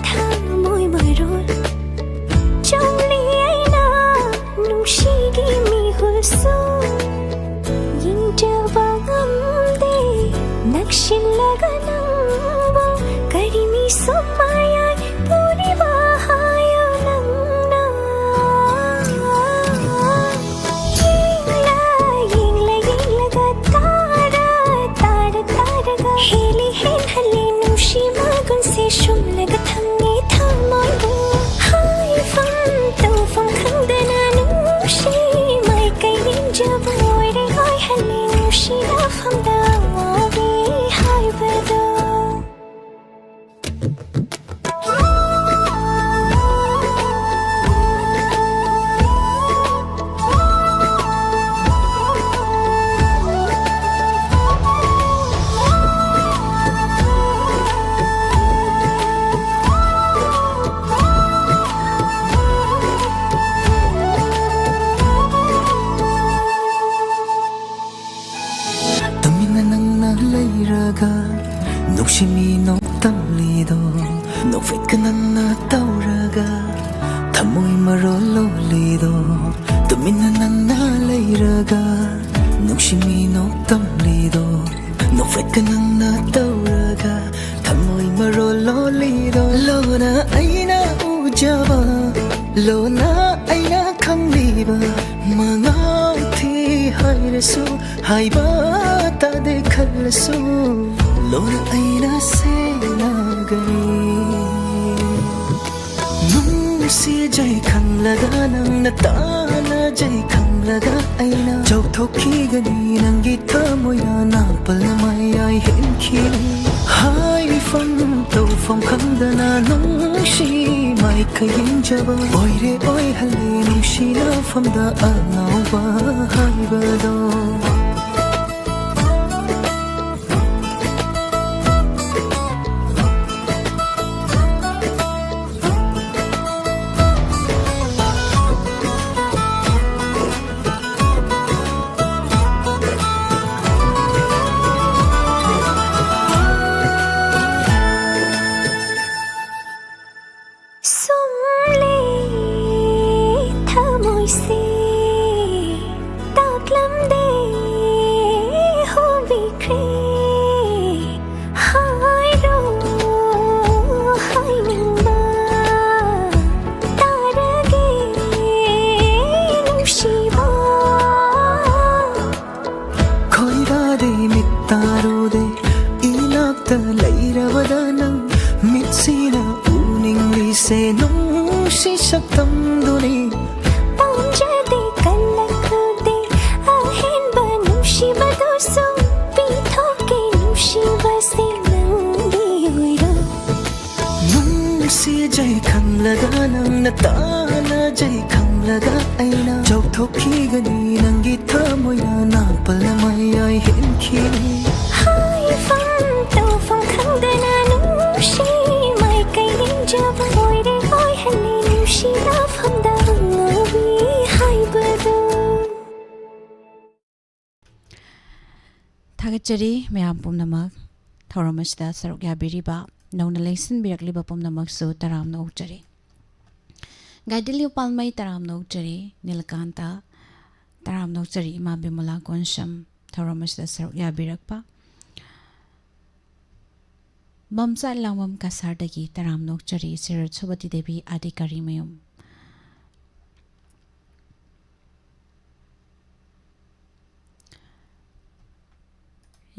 ꯊꯃꯣꯏ ꯃꯔꯣꯜ ꯆꯣꯡꯂꯤ ꯑꯩꯅ ꯅꯨꯡꯁꯤꯒꯤ ꯃꯤꯍꯨꯜꯁꯨ ꯌꯦꯡꯖꯕ ꯉꯝꯗꯦ ꯅꯛꯁꯤꯜꯂꯒ ꯅꯪꯕꯨ ꯀꯔꯤ ꯃꯤꯁꯨꯝ ꯃꯌꯥꯏ ꯄꯨꯔꯤꯕ ꯍꯥꯏꯌꯣ ꯅꯪꯅ ꯇꯨꯃꯤꯟꯅ ꯅꯪꯅ ꯂꯩꯔꯒ ꯅꯨꯡꯁꯤꯃꯤ ꯅꯣꯛꯇꯝꯂꯤꯗꯣ, ꯅꯣꯛꯐꯦꯠꯀ ꯅꯪꯅ ꯇꯧꯔꯒ ꯊꯃꯣꯏ ꯃꯔꯣꯜ ꯂꯣꯜꯂꯤꯗꯣ, ꯂꯣꯟꯅ ꯑꯩꯅ ꯎꯖꯕ, ꯂꯣꯟꯅ ꯑꯩꯅ ꯈꯪꯂꯤꯕ, ꯃꯉꯥꯎ ꯊꯤ ꯍꯥꯏꯔꯁꯨ, ꯍꯥꯏꯕ ꯇꯥꯗꯦ ꯈꯜꯂꯁꯨ, ꯂꯣꯟꯅ ꯑꯩꯅ ꯁꯦꯟꯅꯒꯅꯤ꯫ ꯅꯨꯡꯁꯤꯖꯩ ꯈꯪꯂꯒ, ꯅꯪꯅ ꯇꯥꯟꯅꯖꯩ ꯈꯪꯂꯒ, ꯑꯩꯅ ꯆꯥꯎꯊꯣꯛꯈꯤꯒꯅꯤ꯫ ꯅꯪꯒꯤ ꯊꯃꯣꯏꯅ ꯅꯥꯄꯜꯅ ꯃꯌꯥꯏ ꯍꯦꯟꯈꯤꯅꯤ꯫ ꯍꯥꯏꯐꯝ ꯇꯧꯐꯝ ꯈꯪꯗꯅ ꯅꯨꯡꯁꯤ ꯃꯥꯏꯀꯩ ꯌꯦꯡꯖꯕ ꯑꯣꯏꯔꯦ ꯑꯣꯏꯍꯜꯂꯦ ꯅꯨꯡꯁꯤꯅꯐꯝꯗ ꯑꯉꯥꯎꯕ ꯍꯥꯏꯕꯗꯣ꯫ ꯁꯨꯝꯂꯦ ꯊꯃꯣꯏꯁꯦ ꯇꯥꯛꯂꯝꯗꯦ ꯍꯣꯕꯤꯈ꯭ꯔꯦ꯫ ꯍꯥꯏꯔꯣ ꯍꯥꯏꯅꯤꯡꯕ ꯇꯥꯔꯒꯦ ꯅꯨꯡꯁꯤꯕ꯫ ꯈꯣꯏꯗꯥꯗꯦ ꯃꯤꯠ ꯇꯥꯔꯨꯗꯦ ꯏꯅꯥꯛꯇ ꯂꯩꯔꯕꯗ ꯅꯪ ꯃꯤꯠꯁꯤꯅ ꯎꯅꯤꯡꯂꯤꯁꯦ ꯅꯨꯡꯁꯤ ꯁꯛꯇꯝꯗꯨꯅꯤ꯫ ꯄꯥꯝꯖꯗꯦ ꯀꯜꯂꯛꯂꯨꯗꯦ ꯑꯍꯦꯟꯕ ꯅꯨꯡꯁꯤꯕꯗꯨꯁꯨ ꯄꯤꯊꯣꯛꯀꯦ ꯅꯨꯡꯁꯤꯕꯁꯦ ꯅꯪꯒꯤ ꯑꯣꯏꯔꯣ꯫ ꯅꯨꯡꯁꯤꯖꯩ ꯈꯪꯂꯒ ꯅꯪꯅ ꯇꯥꯟꯅꯖꯩ ꯈꯪꯂꯒ ꯑꯩꯅ ꯆꯥꯎꯊꯣꯛꯈꯤꯒꯅꯤ ꯅꯪꯒꯤ ꯊꯃꯣꯏꯅ ꯅꯥꯄꯜꯅ ꯃꯌꯥꯏ ꯍꯦꯟꯈꯤꯅꯤ꯫ ꯍꯥꯏꯐꯝ ꯇꯧꯐꯝ ꯈꯪꯗꯅ ꯅꯨꯡꯁꯤ ꯃꯥꯏꯀꯩ ꯌꯦꯡꯖꯕ ꯑꯣꯏꯔꯦ ꯑꯣꯏꯍꯜꯂꯦ ꯅꯨꯡꯁꯤ ꯂꯥꯐꯝꯗ ꯉꯥꯎꯕꯤ ꯍꯥꯏꯕꯗꯨ꯫ ꯊꯥꯒꯠꯆꯔꯤ ꯃꯌꯥꯝ ꯄꯨꯝꯅꯃꯛ꯫ ꯊꯧꯔꯝ ꯑꯁꯤꯗ ꯁꯔꯨꯛ ꯌꯥꯕꯤꯔꯤꯕ, ꯅꯧꯅ ꯂꯦꯡꯁꯤꯟꯕꯤꯔꯛꯂꯤꯕ ꯄꯨꯝꯅꯃꯛꯁꯨ ꯇꯔꯥꯝꯅ ꯑꯣꯛꯆꯔꯤ꯫ ꯒꯥꯏꯗꯤꯂꯤꯌꯨ ꯄꯥꯜꯃꯩ ꯇꯔꯥꯝꯅ ꯑꯣꯛꯆꯔꯤ꯫ ꯅꯤꯂꯀꯥꯟꯇ ꯇꯔꯥꯝꯅ ꯑꯣꯛꯆꯔꯤ꯫ ꯏꯃꯥ ꯕꯤꯃꯂꯥ ꯀꯣꯟꯁꯝ ꯊꯧꯔꯝ ꯑꯁꯤꯗ ꯁꯔꯨꯛ ꯌꯥꯕꯤꯔꯛꯄ꯫ ꯃꯝꯆꯥ ꯂꯥꯡꯕꯝ ꯀꯁꯥꯔꯗꯒꯤ ꯇꯔꯥꯝꯅ ꯑꯣꯛꯆꯔꯤ꯫ ꯁꯤꯔꯠ ꯁꯨꯕꯇꯤ ꯗꯦꯕꯤ ꯑꯥꯗꯤ ꯀꯔꯤꯃꯌꯨꯝ꯫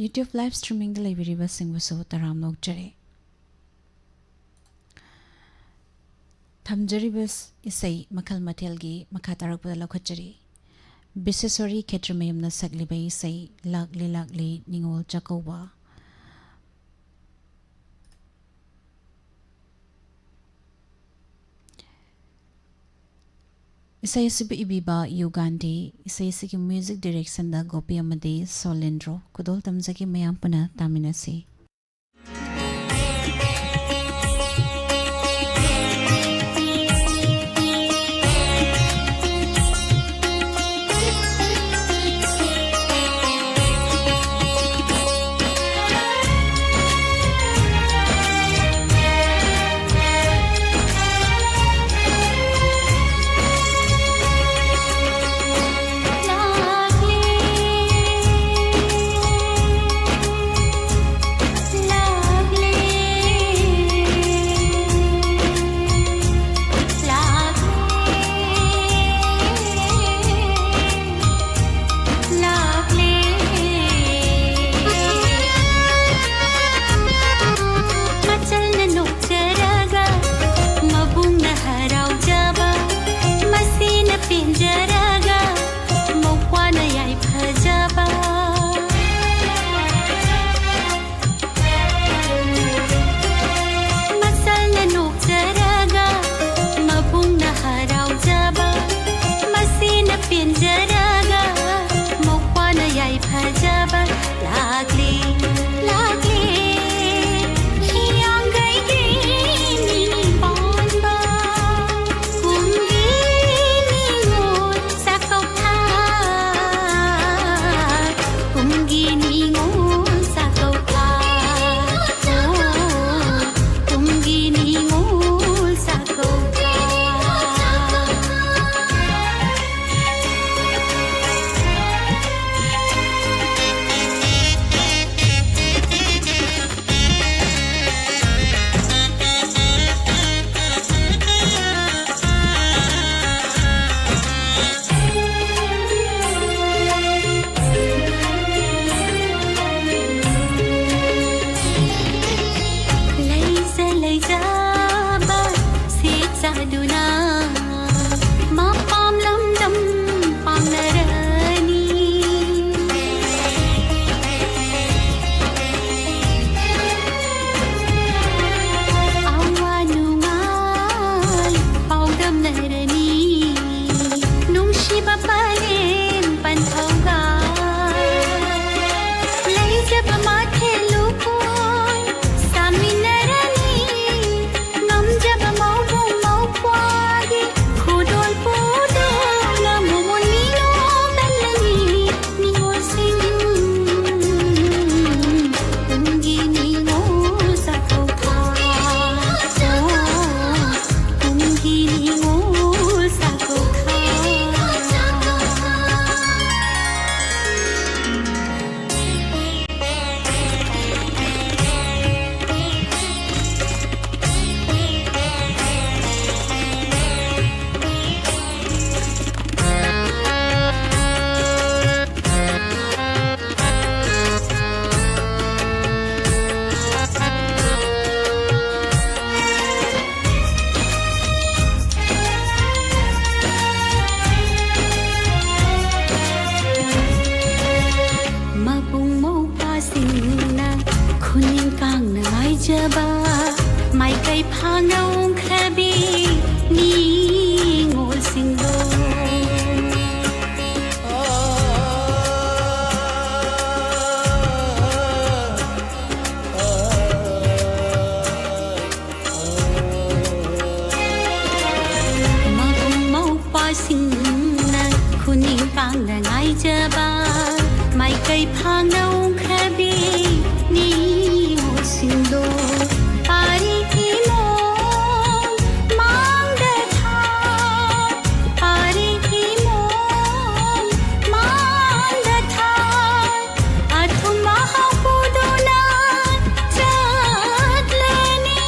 YouTube live streamingꯗ ꯂꯩꯕꯤꯔꯤꯕꯁꯤꯡꯕꯨꯁꯨ ꯇꯔꯥꯝꯅ ꯑꯣꯛꯆꯔꯤ꯫ ꯊꯝꯖꯔꯤꯕ ꯏꯁꯩ ꯃꯈꯜ ꯃꯊꯦꯜꯒꯤ ꯃꯈꯥ ꯇꯥꯔꯛꯄꯗ ꯂꯧꯈꯠꯆꯔꯤ꯫ ꯕꯤꯁꯦꯁꯣꯔꯤ ꯈꯦꯇ꯭ꯔꯤꯃꯌꯨꯝꯅ ꯁꯛꯂꯤꯕ ꯏꯁꯩ ꯂꯥꯛꯂꯤ ꯂꯥꯛꯂꯤ ꯅꯤꯉꯣꯜ ꯆꯥꯛꯀꯧꯕ꯫ ꯏꯁꯩ ꯑꯁꯤꯕꯨ ꯏꯕꯤꯕ ꯌꯨ ꯒꯥꯟꯙꯤ, ꯏꯁꯩ ꯑꯁꯤꯒꯤ music directionꯗ ꯒꯣꯄꯤ ꯑꯃꯗꯤ ꯁꯣꯂꯦꯟꯗ꯭ꯔꯣ꯫ ꯈꯨꯗꯣꯜ ꯇꯝꯖꯒꯦ, ꯃꯌꯥꯝ ꯄꯨꯟꯅ ꯇꯥꯃꯤꯟꯅꯁꯤ꯫ ꯆꯕ ꯃꯥꯏꯀꯩ ꯐꯥꯡꯅ ꯎꯪꯈ꯭ꯔꯕꯤ ꯅꯤꯉꯣꯜꯁꯤꯡꯗꯣ꯫ ꯃꯕꯨꯡ ꯃꯧꯄ꯭ꯋꯥꯁꯤꯡꯅ ꯈꯨꯅꯤꯡ ꯄꯥꯡꯅ ꯉꯥꯏꯖꯕ ꯃꯥꯏꯀꯩ ꯐꯥꯡꯅ ꯎꯪꯈ꯭ꯔꯕꯤ ꯅꯤꯉꯣꯜꯁꯤꯡꯗꯣ꯫ ꯄꯥꯔꯤ ꯏꯃꯣꯝ ꯃꯥꯡꯗ ꯊꯥ, ꯄꯥꯔꯤ ꯏꯃꯣꯝ ꯃꯥꯡꯗ ꯊꯥ, ꯑꯊꯨꯝ ꯑꯍꯥꯎ ꯄꯨꯗꯨꯅ ꯆꯠꯂꯅꯤ꯫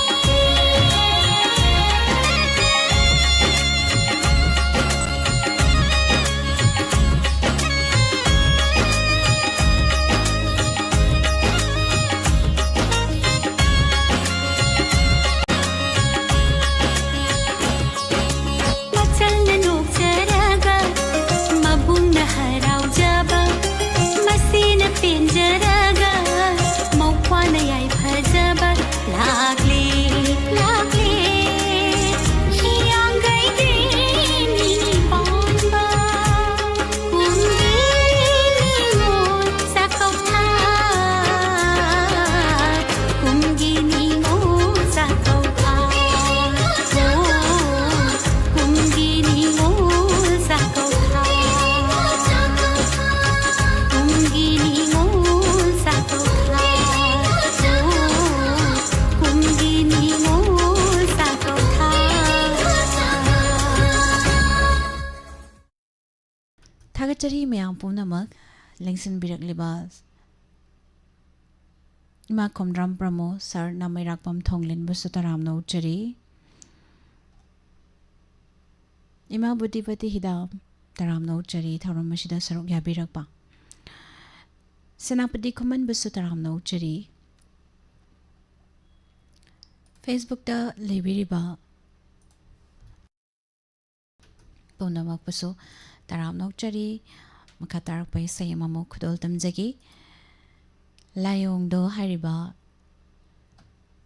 ꯃꯆꯜꯅ ꯅꯣꯛꯆꯔꯒ, ꯃꯕꯨꯡꯅ ꯍꯔꯥꯎꯖꯕ, ꯃꯁꯤꯅ ꯄꯦꯟꯖꯔꯒ, ꯃꯧꯄ꯭ꯋꯥꯅ ꯌꯥꯏꯐꯖꯕ ꯂꯥꯛꯂꯦ, ꯂꯥꯛꯂꯦ꯫ ꯍꯤꯌꯥꯡꯒꯩꯒꯤ ꯅꯤꯅꯤ ꯄꯥꯟꯕ ꯀꯨꯝꯒꯤ ꯅꯤꯉꯣꯜ ꯆꯥꯛꯀꯧꯊꯥ꯫ ꯀꯨꯝꯒꯤ ꯅꯤꯉꯣꯜ ꯆꯥꯛꯀꯧꯊꯥ꯫ ꯀꯨꯝꯒꯤ ꯅꯤꯉꯣꯜ ꯆꯥꯛꯀꯧꯊꯥ꯫ ꯀꯨꯝꯒꯤ ꯅꯤꯉꯣꯜ ꯆꯥꯛꯀꯧꯊꯥ꯫ ꯀꯨꯝꯒꯤ ꯅꯤꯉꯣꯜ ꯆꯥꯛꯀꯧꯊꯥ꯫ ꯊꯥꯒꯠꯆꯔꯤ ꯃꯌꯥꯝ ꯄꯨꯝꯅꯃꯛ꯫ ꯂꯦꯡꯁꯤꯟꯕꯤꯔꯛꯂꯤꯕ ꯏꯃꯥ ꯈꯣꯝꯗ꯭ꯔꯝ ꯄ꯭ꯔꯃꯣ ꯁꯥꯔ ꯅꯥꯃꯩꯔꯥꯛꯄꯝ ꯊꯣꯡꯂꯤꯟꯕꯨꯁꯨ ꯇꯔꯥꯝꯅ ꯑꯣꯛꯆꯔꯤ꯫ ꯏꯃꯥ ꯕꯨꯙꯤꯄꯇꯤ ꯍꯤꯗꯥꯝ ꯇꯔꯥꯝꯅ ꯑꯣꯛꯆꯔꯤ ꯊꯧꯔꯝ ꯑꯁꯤꯗ ꯁꯔꯨꯛ ꯌꯥꯕꯤꯔꯛꯄ꯫ ꯁꯦꯅꯥꯄꯇꯤ ꯈꯨꯃꯟꯕꯨꯁꯨ ꯇꯔꯥꯝꯅ ꯑꯣꯛꯆꯔꯤ꯫ ꯐꯦꯁꯕꯨꯛꯇ ꯂꯩꯕꯤꯔꯤꯕ ꯄꯨꯝꯅꯃꯛꯄꯨꯁꯨ ꯇꯔꯥꯝꯅ ꯑꯣꯛꯆꯔꯤ꯫ ꯃꯈꯥ ꯇꯥꯔꯛꯄ ꯏꯁꯩ ꯑꯃꯃꯨꯛ ꯈꯨꯗꯣꯜ ꯇꯝꯖꯒꯦ꯫ ꯂꯥꯏꯌꯣꯡꯗꯣ ꯍꯥꯏꯔꯤꯕ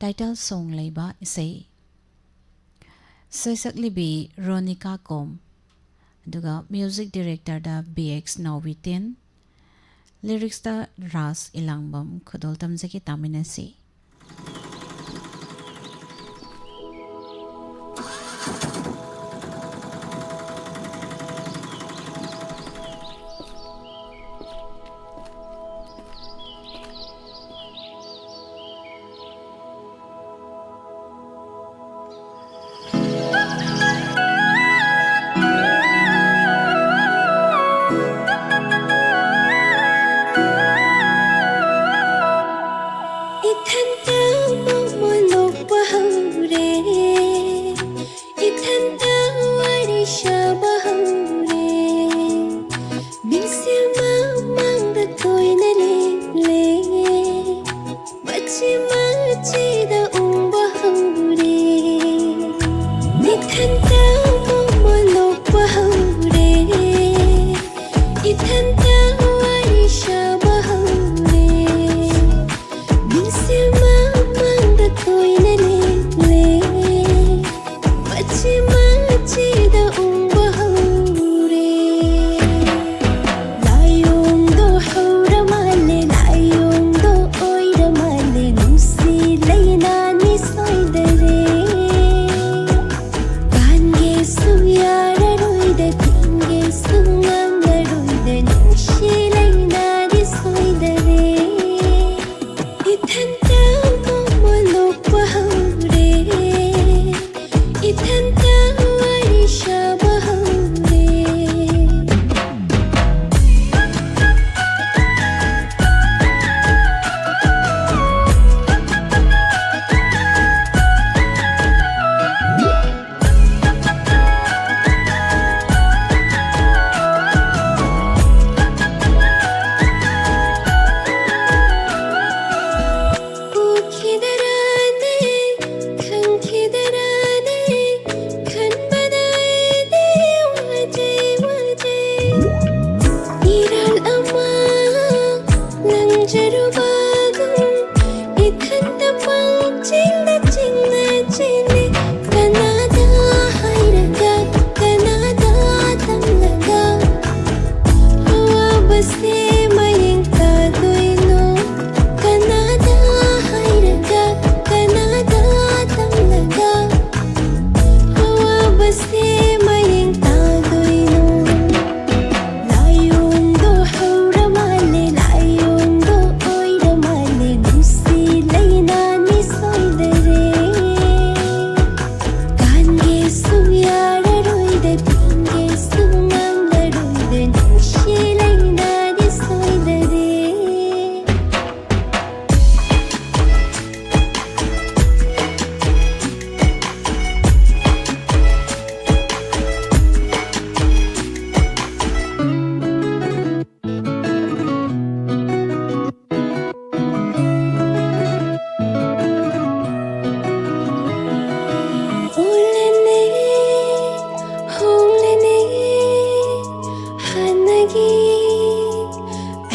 title song ꯂꯩꯕ ꯏꯁꯩ꯫ ꯁꯩꯁꯛꯂꯤꯕꯤ ꯔꯣꯅꯤꯀꯥ ꯀꯣꯝ, ꯑꯗꯨꯒ music directorꯗ ꯕꯤ ꯑꯦꯛꯁ ꯅꯥꯎꯕꯤꯇꯦꯟ, lyricsꯇ ꯔꯥꯖ ꯏꯂꯥꯡꯕꯝ꯫ ꯈꯨꯗꯣꯜ ꯇꯝꯖꯒꯦ, ꯇꯥꯃꯤꯟꯅꯁꯤ꯫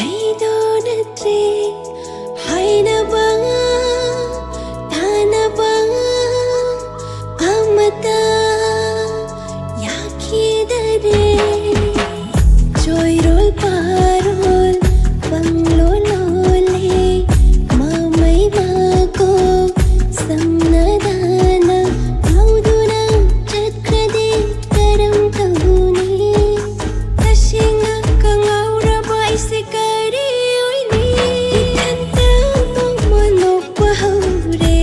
ꯑꯩꯗꯣ ꯅꯠꯇ꯭ꯔꯦ ꯍꯥꯏꯅꯕ, ꯇꯥꯅꯕ ꯑꯃꯇ ꯌꯥꯈꯤꯗꯔꯦ꯫ ꯆꯣꯏꯔꯣꯜ ꯄꯥꯔꯣꯜ ꯄꯪꯂꯣꯜ ꯂꯣꯜꯂꯦ, ꯃꯃꯩ ꯃꯀꯣꯛ ꯁꯝꯅꯗꯅ ꯉꯥꯎꯗꯨꯅ ꯆꯠꯈ꯭ꯔꯗꯤ ꯀꯔꯝ ꯇꯧꯅꯤ? ꯇꯁꯦꯡꯅ ꯀꯉꯥꯎꯔꯕ ꯑꯩꯁꯦ ꯀꯔꯤ ꯑꯣꯏꯅꯤ? ꯏꯊꯟꯇ ꯅꯣꯡꯃ ꯅꯣꯛꯄ ꯍꯧꯔꯦ,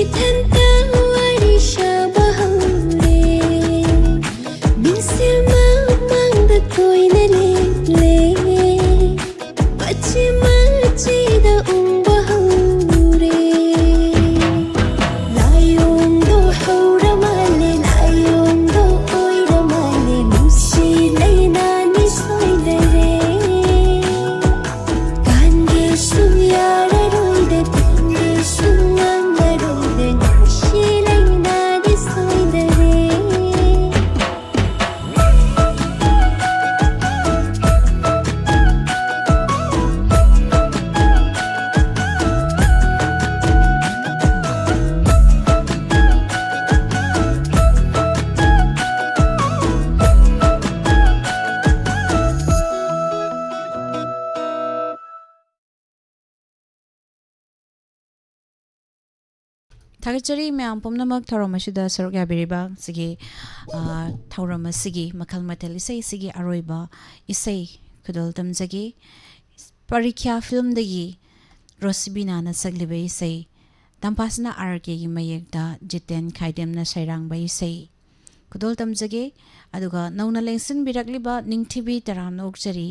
ꯏꯊꯟꯇ ꯋꯥꯔꯤ ꯁꯥꯕ ꯍꯧꯔꯦ꯫ ꯃꯤꯡꯁꯦꯜ ꯃꯃꯥꯡꯗ ꯀꯣꯏꯅ ꯂꯦꯞꯂꯦ, ꯃꯆꯤ ꯃꯆꯤꯗ ꯎꯪꯕ ꯍꯧꯔꯦ꯫ ꯂꯥꯏꯑꯣꯡꯗꯣ ꯍꯧꯔ ꯃꯥꯜꯂꯦ, ꯂꯥꯏꯑꯣꯡꯗꯣ ꯑꯣꯏꯔ ꯃꯥꯜꯂꯦ, ꯅꯨꯡꯁꯤ ꯂꯩꯅꯥꯅꯤ ꯁꯣꯏꯗꯔꯦ꯫ ꯀꯥꯟꯒꯦꯁꯨ ꯌꯥꯔꯔꯣꯏꯗ, ꯇꯨꯝꯒꯦꯁꯨ ꯉꯝꯃꯔꯣꯏꯗ, ꯅꯨꯡꯁꯤ ꯂꯩꯅꯥꯗꯤ ꯁꯣꯏꯗꯔꯦ꯫ ꯊꯥꯒꯠꯆꯔꯤ ꯃꯌꯥꯝ ꯄꯨꯝꯅꯃꯛ ꯊꯧꯔꯝ ꯑꯁꯤꯗ ꯁꯔꯨꯛ ꯌꯥꯕꯤꯔꯤꯕ ꯁꯤꯒꯤ, ꯑ, ꯊꯧꯔꯝ ꯑꯁꯤꯒꯤ ꯃꯈꯜ ꯃꯊꯦꯜ ꯏꯁꯩ ꯑꯁꯤꯒꯤ ꯑꯔꯣꯏꯕ ꯏꯁꯩ ꯈꯨꯗꯣꯜ ꯇꯝꯖꯒꯦ꯫ ꯄꯔꯤꯈ꯭ꯌꯥ ꯐꯤꯂꯝꯗꯒꯤ ꯔꯣꯁꯤꯕꯤꯅꯥꯅ ꯁꯛꯂꯤꯕ ꯏꯁꯩ, ꯇꯝꯐꯥꯁꯅꯥ ꯑꯥꯔ ꯀꯦꯒꯤ ꯃꯌꯦꯛꯇ ꯖꯤꯇꯦꯟ ꯈꯥꯏꯗꯦꯝꯅ ꯁꯩꯔꯥꯡꯕ ꯏꯁꯩ ꯈꯨꯗꯣꯜ ꯇꯝꯖꯒꯦ꯫ ꯑꯗꯨꯒ ꯅꯧꯅ ꯂꯦꯡꯁꯤꯟꯕꯤꯔꯛꯂꯤꯕ ꯅꯤꯡꯊꯤꯕꯤ ꯇꯔꯥꯝꯅ ꯑꯣꯛꯆꯔꯤ꯫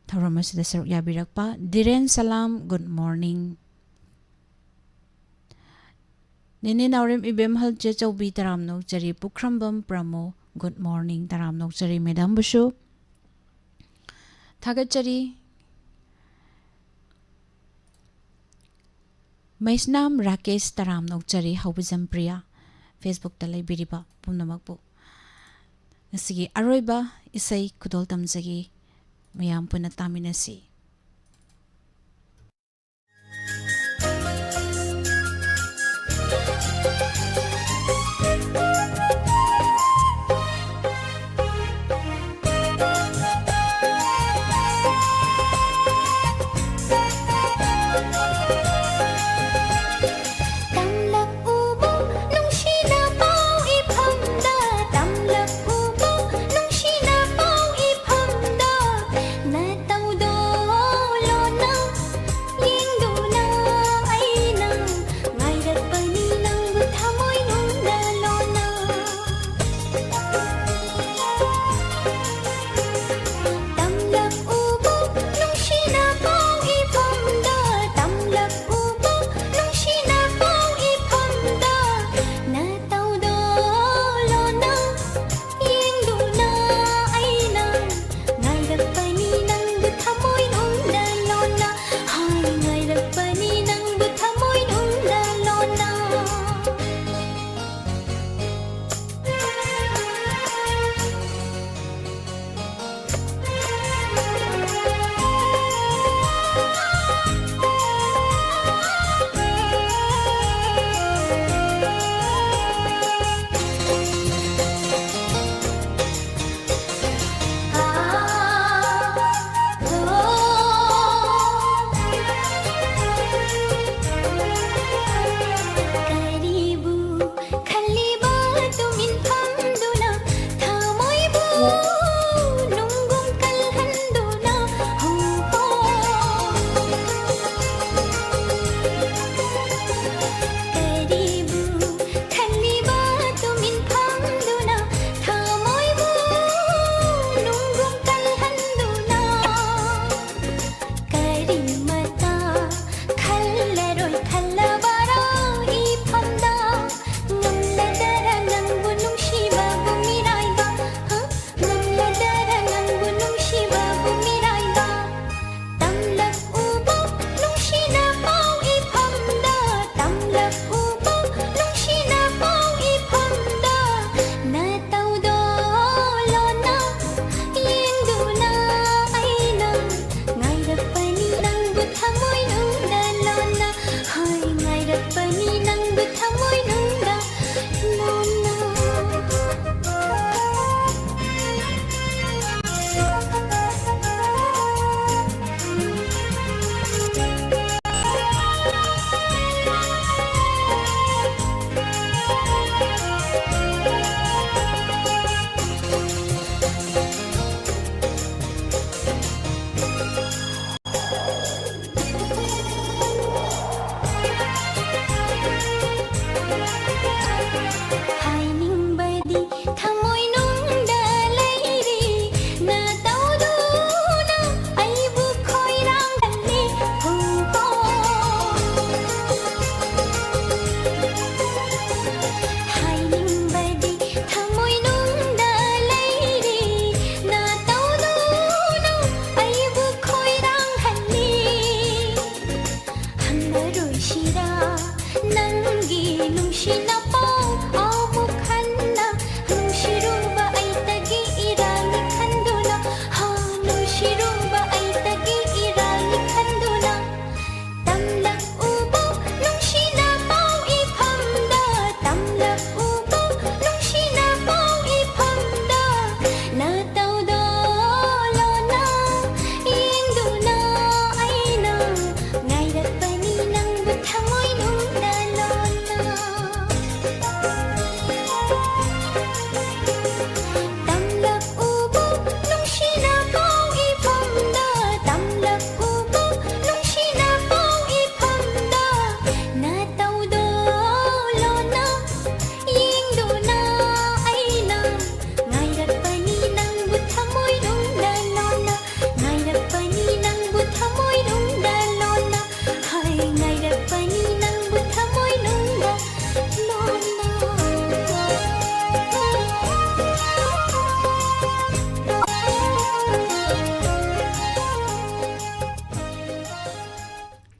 ꯊꯧꯔꯝ ꯑꯁꯤꯗ ꯁꯔꯨꯛ ꯌꯥꯕꯤꯔꯛꯄ ꯗꯤꯔꯦꯟ ꯁꯂꯥꯝ, good morning꯫ ꯅꯦꯅꯦ ꯅꯥꯎꯔꯦꯝ ꯏꯕꯦꯝꯍꯜ ꯆꯦꯆꯧꯕꯤ ꯇꯔꯥꯝꯅ ꯑꯣꯛꯆꯔꯤ, ꯄꯨꯈ꯭ꯔꯝꯕꯝ ꯄ꯭ꯔꯃꯣ, good morning, ꯇꯔꯥꯝꯅ ꯑꯣꯛꯆꯔꯤ ꯃꯦꯗꯥꯝꯕꯨꯁꯨ꯫ ꯊꯥꯒꯠꯆꯔꯤ꯫ ꯃꯩꯁꯅꯥꯝ ꯔꯥꯀꯦꯁ ꯇꯔꯥꯝꯅ ꯑꯣꯛꯆꯔꯤ, ꯍꯧꯕꯖꯝ ꯄ꯭ꯔꯤꯌꯥ, Facebook-ꯇ ꯂꯩꯕꯤꯔꯤꯕ ꯄꯨꯝꯅꯃꯛꯄꯨ꯫ ꯉꯁꯤꯒꯤ ꯑꯔꯣꯏꯕ ꯏꯁꯩ ꯈꯨꯗꯣꯜ ꯇꯝꯖꯒꯦ꯫ ꯃꯌꯥꯝ ꯄꯨꯟꯅ ꯇꯥꯃꯤꯟꯅꯁꯤ꯫ ꯇꯝꯂꯛꯎꯕ ꯅꯨꯡꯁꯤꯅ ꯄꯥꯎ ꯏꯐꯝꯗ, ꯇꯝꯂꯛꯎꯕ ꯅꯨꯡꯁꯤꯅ ꯄꯥꯎ ꯏꯐꯝꯗ, ꯅꯇꯧꯗꯣ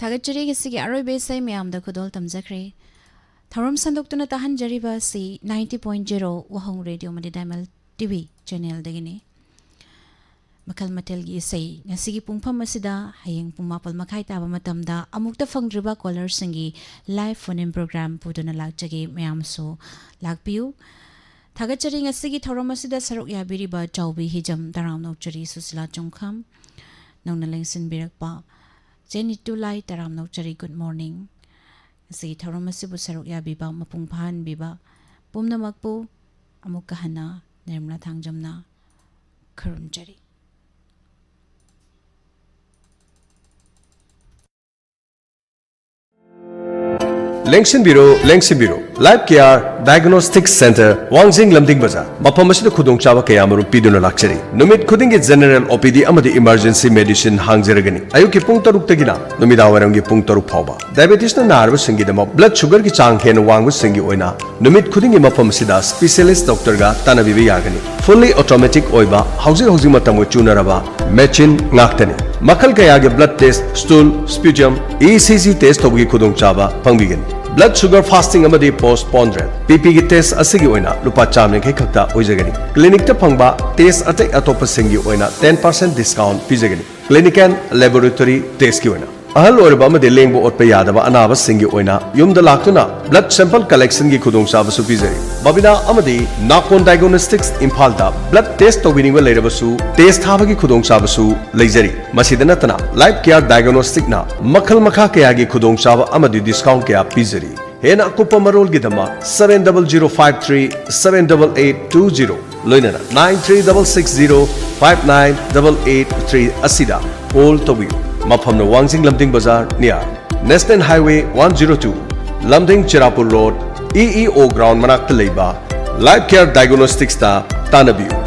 ꯊꯥꯒꯠꯆꯔꯤ꯫ ꯉꯁꯤꯒꯤ ꯑꯔꯣꯏꯕ ꯏꯁꯩ ꯃꯌꯥꯝꯗ ꯈꯨꯗꯣꯜ ꯇꯝꯖꯈ꯭ꯔꯦ꯫ ꯊꯧꯔꯝ ꯁꯟꯗꯣꯛꯇꯨꯅ ꯇꯥꯍꯟꯖꯔꯤꯕ ꯑꯁꯤ ninety point zero ꯋꯥꯍꯣꯡ ꯔꯦꯗꯤꯑꯣ ꯑꯃꯗꯤ ꯗꯥꯏꯃꯟ ꯇꯤꯚꯤ ꯆꯦꯅꯦꯜꯗꯒꯤꯅꯤ꯫ ꯃꯈꯜ ꯃꯊꯦꯜꯒꯤ ꯏꯁꯩ ꯉꯁꯤꯒꯤ ꯄꯨꯡꯐꯝ ꯑꯁꯤꯗ, ꯍꯌꯦꯡ ꯄꯨꯡ ꯃꯥꯄꯜ ꯃꯈꯥꯏ ꯇꯥꯕ ꯃꯇꯝꯗ ꯑꯃꯨꯛꯇ ꯐꯪꯗ꯭ꯔꯤꯕ ꯀꯣꯂꯔꯁꯤꯡꯒꯤ ꯂꯥꯏꯚ ꯐꯣꯟ ꯏꯟ ꯄ꯭ꯔꯣꯒ꯭ꯔꯥꯝ ꯄꯨꯗꯨꯅ ꯂꯥꯛꯆꯒꯦ꯫ ꯃꯌꯥꯝꯁꯨ ꯂꯥꯛꯄꯤꯌꯨ꯫ ꯊꯥꯒꯠꯆꯔꯤ꯫ ꯉꯁꯤꯒꯤ ꯊꯧꯔꯝ ꯑꯁꯤꯗ ꯁꯔꯨꯛ ꯌꯥꯕꯤꯔꯤꯕ ꯆꯥꯎꯕꯤ ꯍꯤꯖꯝ, ꯇꯔꯥꯝꯅ ꯑꯣꯛꯆꯔꯤ ꯁꯨꯁꯤꯂꯥ ꯆꯨꯡꯈꯝ, ꯅꯧꯅ ꯂꯦꯡꯁꯤꯟꯕꯤꯔꯛꯄ ꯆꯦ ꯅꯤꯇꯨ ꯂꯥꯏ, ꯇꯔꯥꯝꯅ ꯑꯣꯛꯆꯔꯤ, ꯒꯨꯗ ꯃꯣꯔꯅꯤꯡ꯫ ꯉꯁꯤꯒꯤ ꯊꯧꯔꯝ ꯑꯁꯤꯕꯨ ꯁꯔꯨꯛ ꯌꯥꯕꯤꯕ, ꯃꯄꯨꯡ ꯐꯥꯍꯟꯕꯤꯕ ꯄꯨꯝꯅꯃꯛꯄꯨ ꯑꯃꯨꯛꯀ ꯍꯟꯅ ꯅꯤꯔꯃꯂꯥ ꯊꯥꯡꯖꯝꯅ ꯈꯨꯔꯨꯝꯖꯔꯤ꯫ ꯂꯦꯡꯁꯤꯟꯕꯤꯔꯣ, ꯂꯦꯡꯁꯤꯟꯕꯤꯔꯣ꯫ Life care diagnostic centre, Wangjing Lamding ꯕꯖꯥꯔ꯫ ꯃꯐꯝ ꯑꯁꯤꯗ ꯈꯨꯗꯣꯡꯆꯥꯕ ꯀꯌꯥꯃꯔꯨꯝ ꯄꯤꯗꯨꯅ ꯂꯥꯛꯆꯔꯤ꯫ ꯅꯨꯃꯤꯠ ꯈꯨꯗꯤꯡꯒꯤ ꯖꯦꯅꯔꯦꯜ ꯑꯣ ꯄꯤ ꯗꯤ ꯑꯃꯗꯤ ꯏꯃꯔꯖꯦꯟꯁꯤ ꯃꯦꯗꯤꯁꯤꯟ ꯍꯥꯡꯖꯔꯒꯅꯤ꯫ ꯑꯌꯨꯛꯀꯤ ꯄꯨꯡ ꯇꯔꯨꯛꯇꯒꯤꯅ ꯅꯨꯃꯤꯗꯥꯡꯋꯥꯏꯔꯝꯒꯤ ꯄꯨꯡ ꯇꯔꯨꯛ ꯐꯥꯎꯕ꯫ ꯗꯥꯏꯕꯦꯇꯤꯁꯅ ꯅꯥꯔꯕꯁꯤꯡꯒꯤꯗꯃꯛ ꯕ꯭ꯂꯗ ꯁꯨꯒꯔꯒꯤ ꯆꯥꯡ ꯍꯦꯟꯅ ꯋꯥꯡꯕꯁꯤꯡꯒꯤ ꯑꯣꯏꯅ ꯅꯨꯃꯤꯠ ꯈꯨꯗꯤꯡꯒꯤ ꯃꯐꯝ ꯑꯁꯤꯗ ꯁ꯭ꯄꯤꯁꯦꯂꯤꯁ ꯗꯣꯛꯇꯔꯒ ꯇꯥꯟꯅꯕꯤꯕ ꯌꯥꯒꯅꯤ꯫ ꯐꯨꯜꯂꯤ ꯑꯣꯇꯣꯃꯦꯇꯤꯛ ꯑꯣꯏꯕ, ꯍꯧꯖꯤꯛ ꯍꯧꯖꯤꯛ ꯃꯇꯝꯒ ꯆꯨꯅꯔꯕ ꯃꯦꯆꯤꯟ ꯉꯥꯛꯇꯅꯤ꯫ ꯃꯈꯜ ꯀꯌꯥꯒꯤ blood test, stool, ꯁ꯭ꯄ꯭ꯌꯨꯖꯝ, E C G test ꯇꯧꯕꯒꯤ ꯈꯨꯗꯣꯡꯆꯥꯕ ꯐꯪꯕꯤꯒꯅꯤ꯫ ꯕ꯭ꯂꯗ ꯁꯨꯒꯔ ꯐꯥꯁꯇꯤꯡ ꯑꯃꯗꯤ ꯄꯣꯁꯄꯣꯟ ꯔꯦꯠ, ꯕꯤ ꯄꯤꯒꯤ ꯇꯦꯁ ꯑꯁꯤꯒꯤ ꯑꯣꯏꯅ ꯂꯨꯄꯥ ꯆꯥꯝ ꯌꯥꯡꯈꯩ ꯈꯛꯇ ꯑꯣꯏꯖꯒꯅꯤ꯫ ꯀ꯭ꯂꯤꯅꯤꯛꯇ ꯐꯪꯕ ꯇꯦꯁ ꯑꯇꯩ ꯑꯇꯣꯞꯄꯁꯤꯡꯒꯤ ꯑꯣꯏꯅ ten percent discount ꯄꯤꯖꯒꯅꯤ꯫ ꯀ꯭ꯂꯤꯅꯤꯛ ꯑꯦꯟ ꯂꯦꯕꯣꯔꯦꯇꯣꯔꯤ ꯇꯦꯁꯀꯤ ꯑꯣꯏꯅ꯫ ꯑꯍꯜ ꯑꯣꯏꯔꯕ ꯑꯃꯗꯤ ꯂꯦꯡꯕ ꯑꯣꯠꯄ ꯌꯥꯗꯕ ꯑꯅꯥꯕꯁꯤꯡꯒꯤ ꯑꯣꯏꯅ ꯌꯨꯝꯗ ꯂꯥꯛꯇꯨꯅ ꯕ꯭ꯂꯗ ꯁꯦꯝꯄꯜ ꯀꯂꯦꯛꯁꯟꯒꯤ ꯈꯨꯗꯣꯡꯆꯥꯕꯁꯨ ꯄꯤꯖꯔꯤ꯫ ꯕꯕꯤꯅꯥ ꯑꯃꯗꯤ ꯅꯥꯀꯣꯟ ꯗꯥꯏꯒꯅꯣꯁꯇꯤꯛꯁ ꯏꯝꯐꯥꯜꯗ ꯕ꯭ꯂꯗ ꯇꯦꯁ ꯇꯧꯕꯤꯅꯤꯡꯕ ꯂꯩꯔꯕꯁꯨ ꯇꯦꯁ ꯊꯥꯕꯒꯤ ꯈꯨꯗꯣꯡꯆꯥꯕꯁꯨ ꯂꯩꯖꯔꯤ꯫ ꯃꯁꯤꯗ ꯅꯠꯇꯅ ꯂꯥꯏꯐ ꯀꯦꯌꯔ ꯗꯥꯏꯒꯅꯣꯁꯇꯤꯛꯅ ꯃꯈꯜ ꯃꯈꯥ ꯀꯌꯥꯒꯤ ꯈꯨꯗꯣꯡꯆꯥꯕ ꯑꯃꯗꯤ ꯗꯤꯁꯀꯥꯎꯟ ꯀꯌꯥ ꯄꯤꯖꯔꯤ꯫ ꯍꯦꯟꯅ ꯑꯀꯨꯞꯄ ꯃꯔꯣꯜꯒꯤꯗꯃꯛ seven double zero five three seven double eight two zero ꯂꯣꯏꯅꯅ nine three double six zero five nine double eight three ꯑꯁꯤꯗ ꯀꯣꯜ ꯇꯧꯕꯤꯌꯨ꯫ ꯃꯐꯝꯅ ꯋꯥꯡꯖꯤꯡ ꯂꯝꯗꯤꯡ ꯕꯖꯥꯔ near National Highway one zero two, Lamding Chirapur road, E E O ground ꯃꯅꯥꯛꯇ ꯂꯩꯕ life care ꯗꯥꯏꯒꯅꯣꯁꯇꯤꯛꯁꯇ ꯇꯥꯟꯅꯕꯤꯌꯨ꯫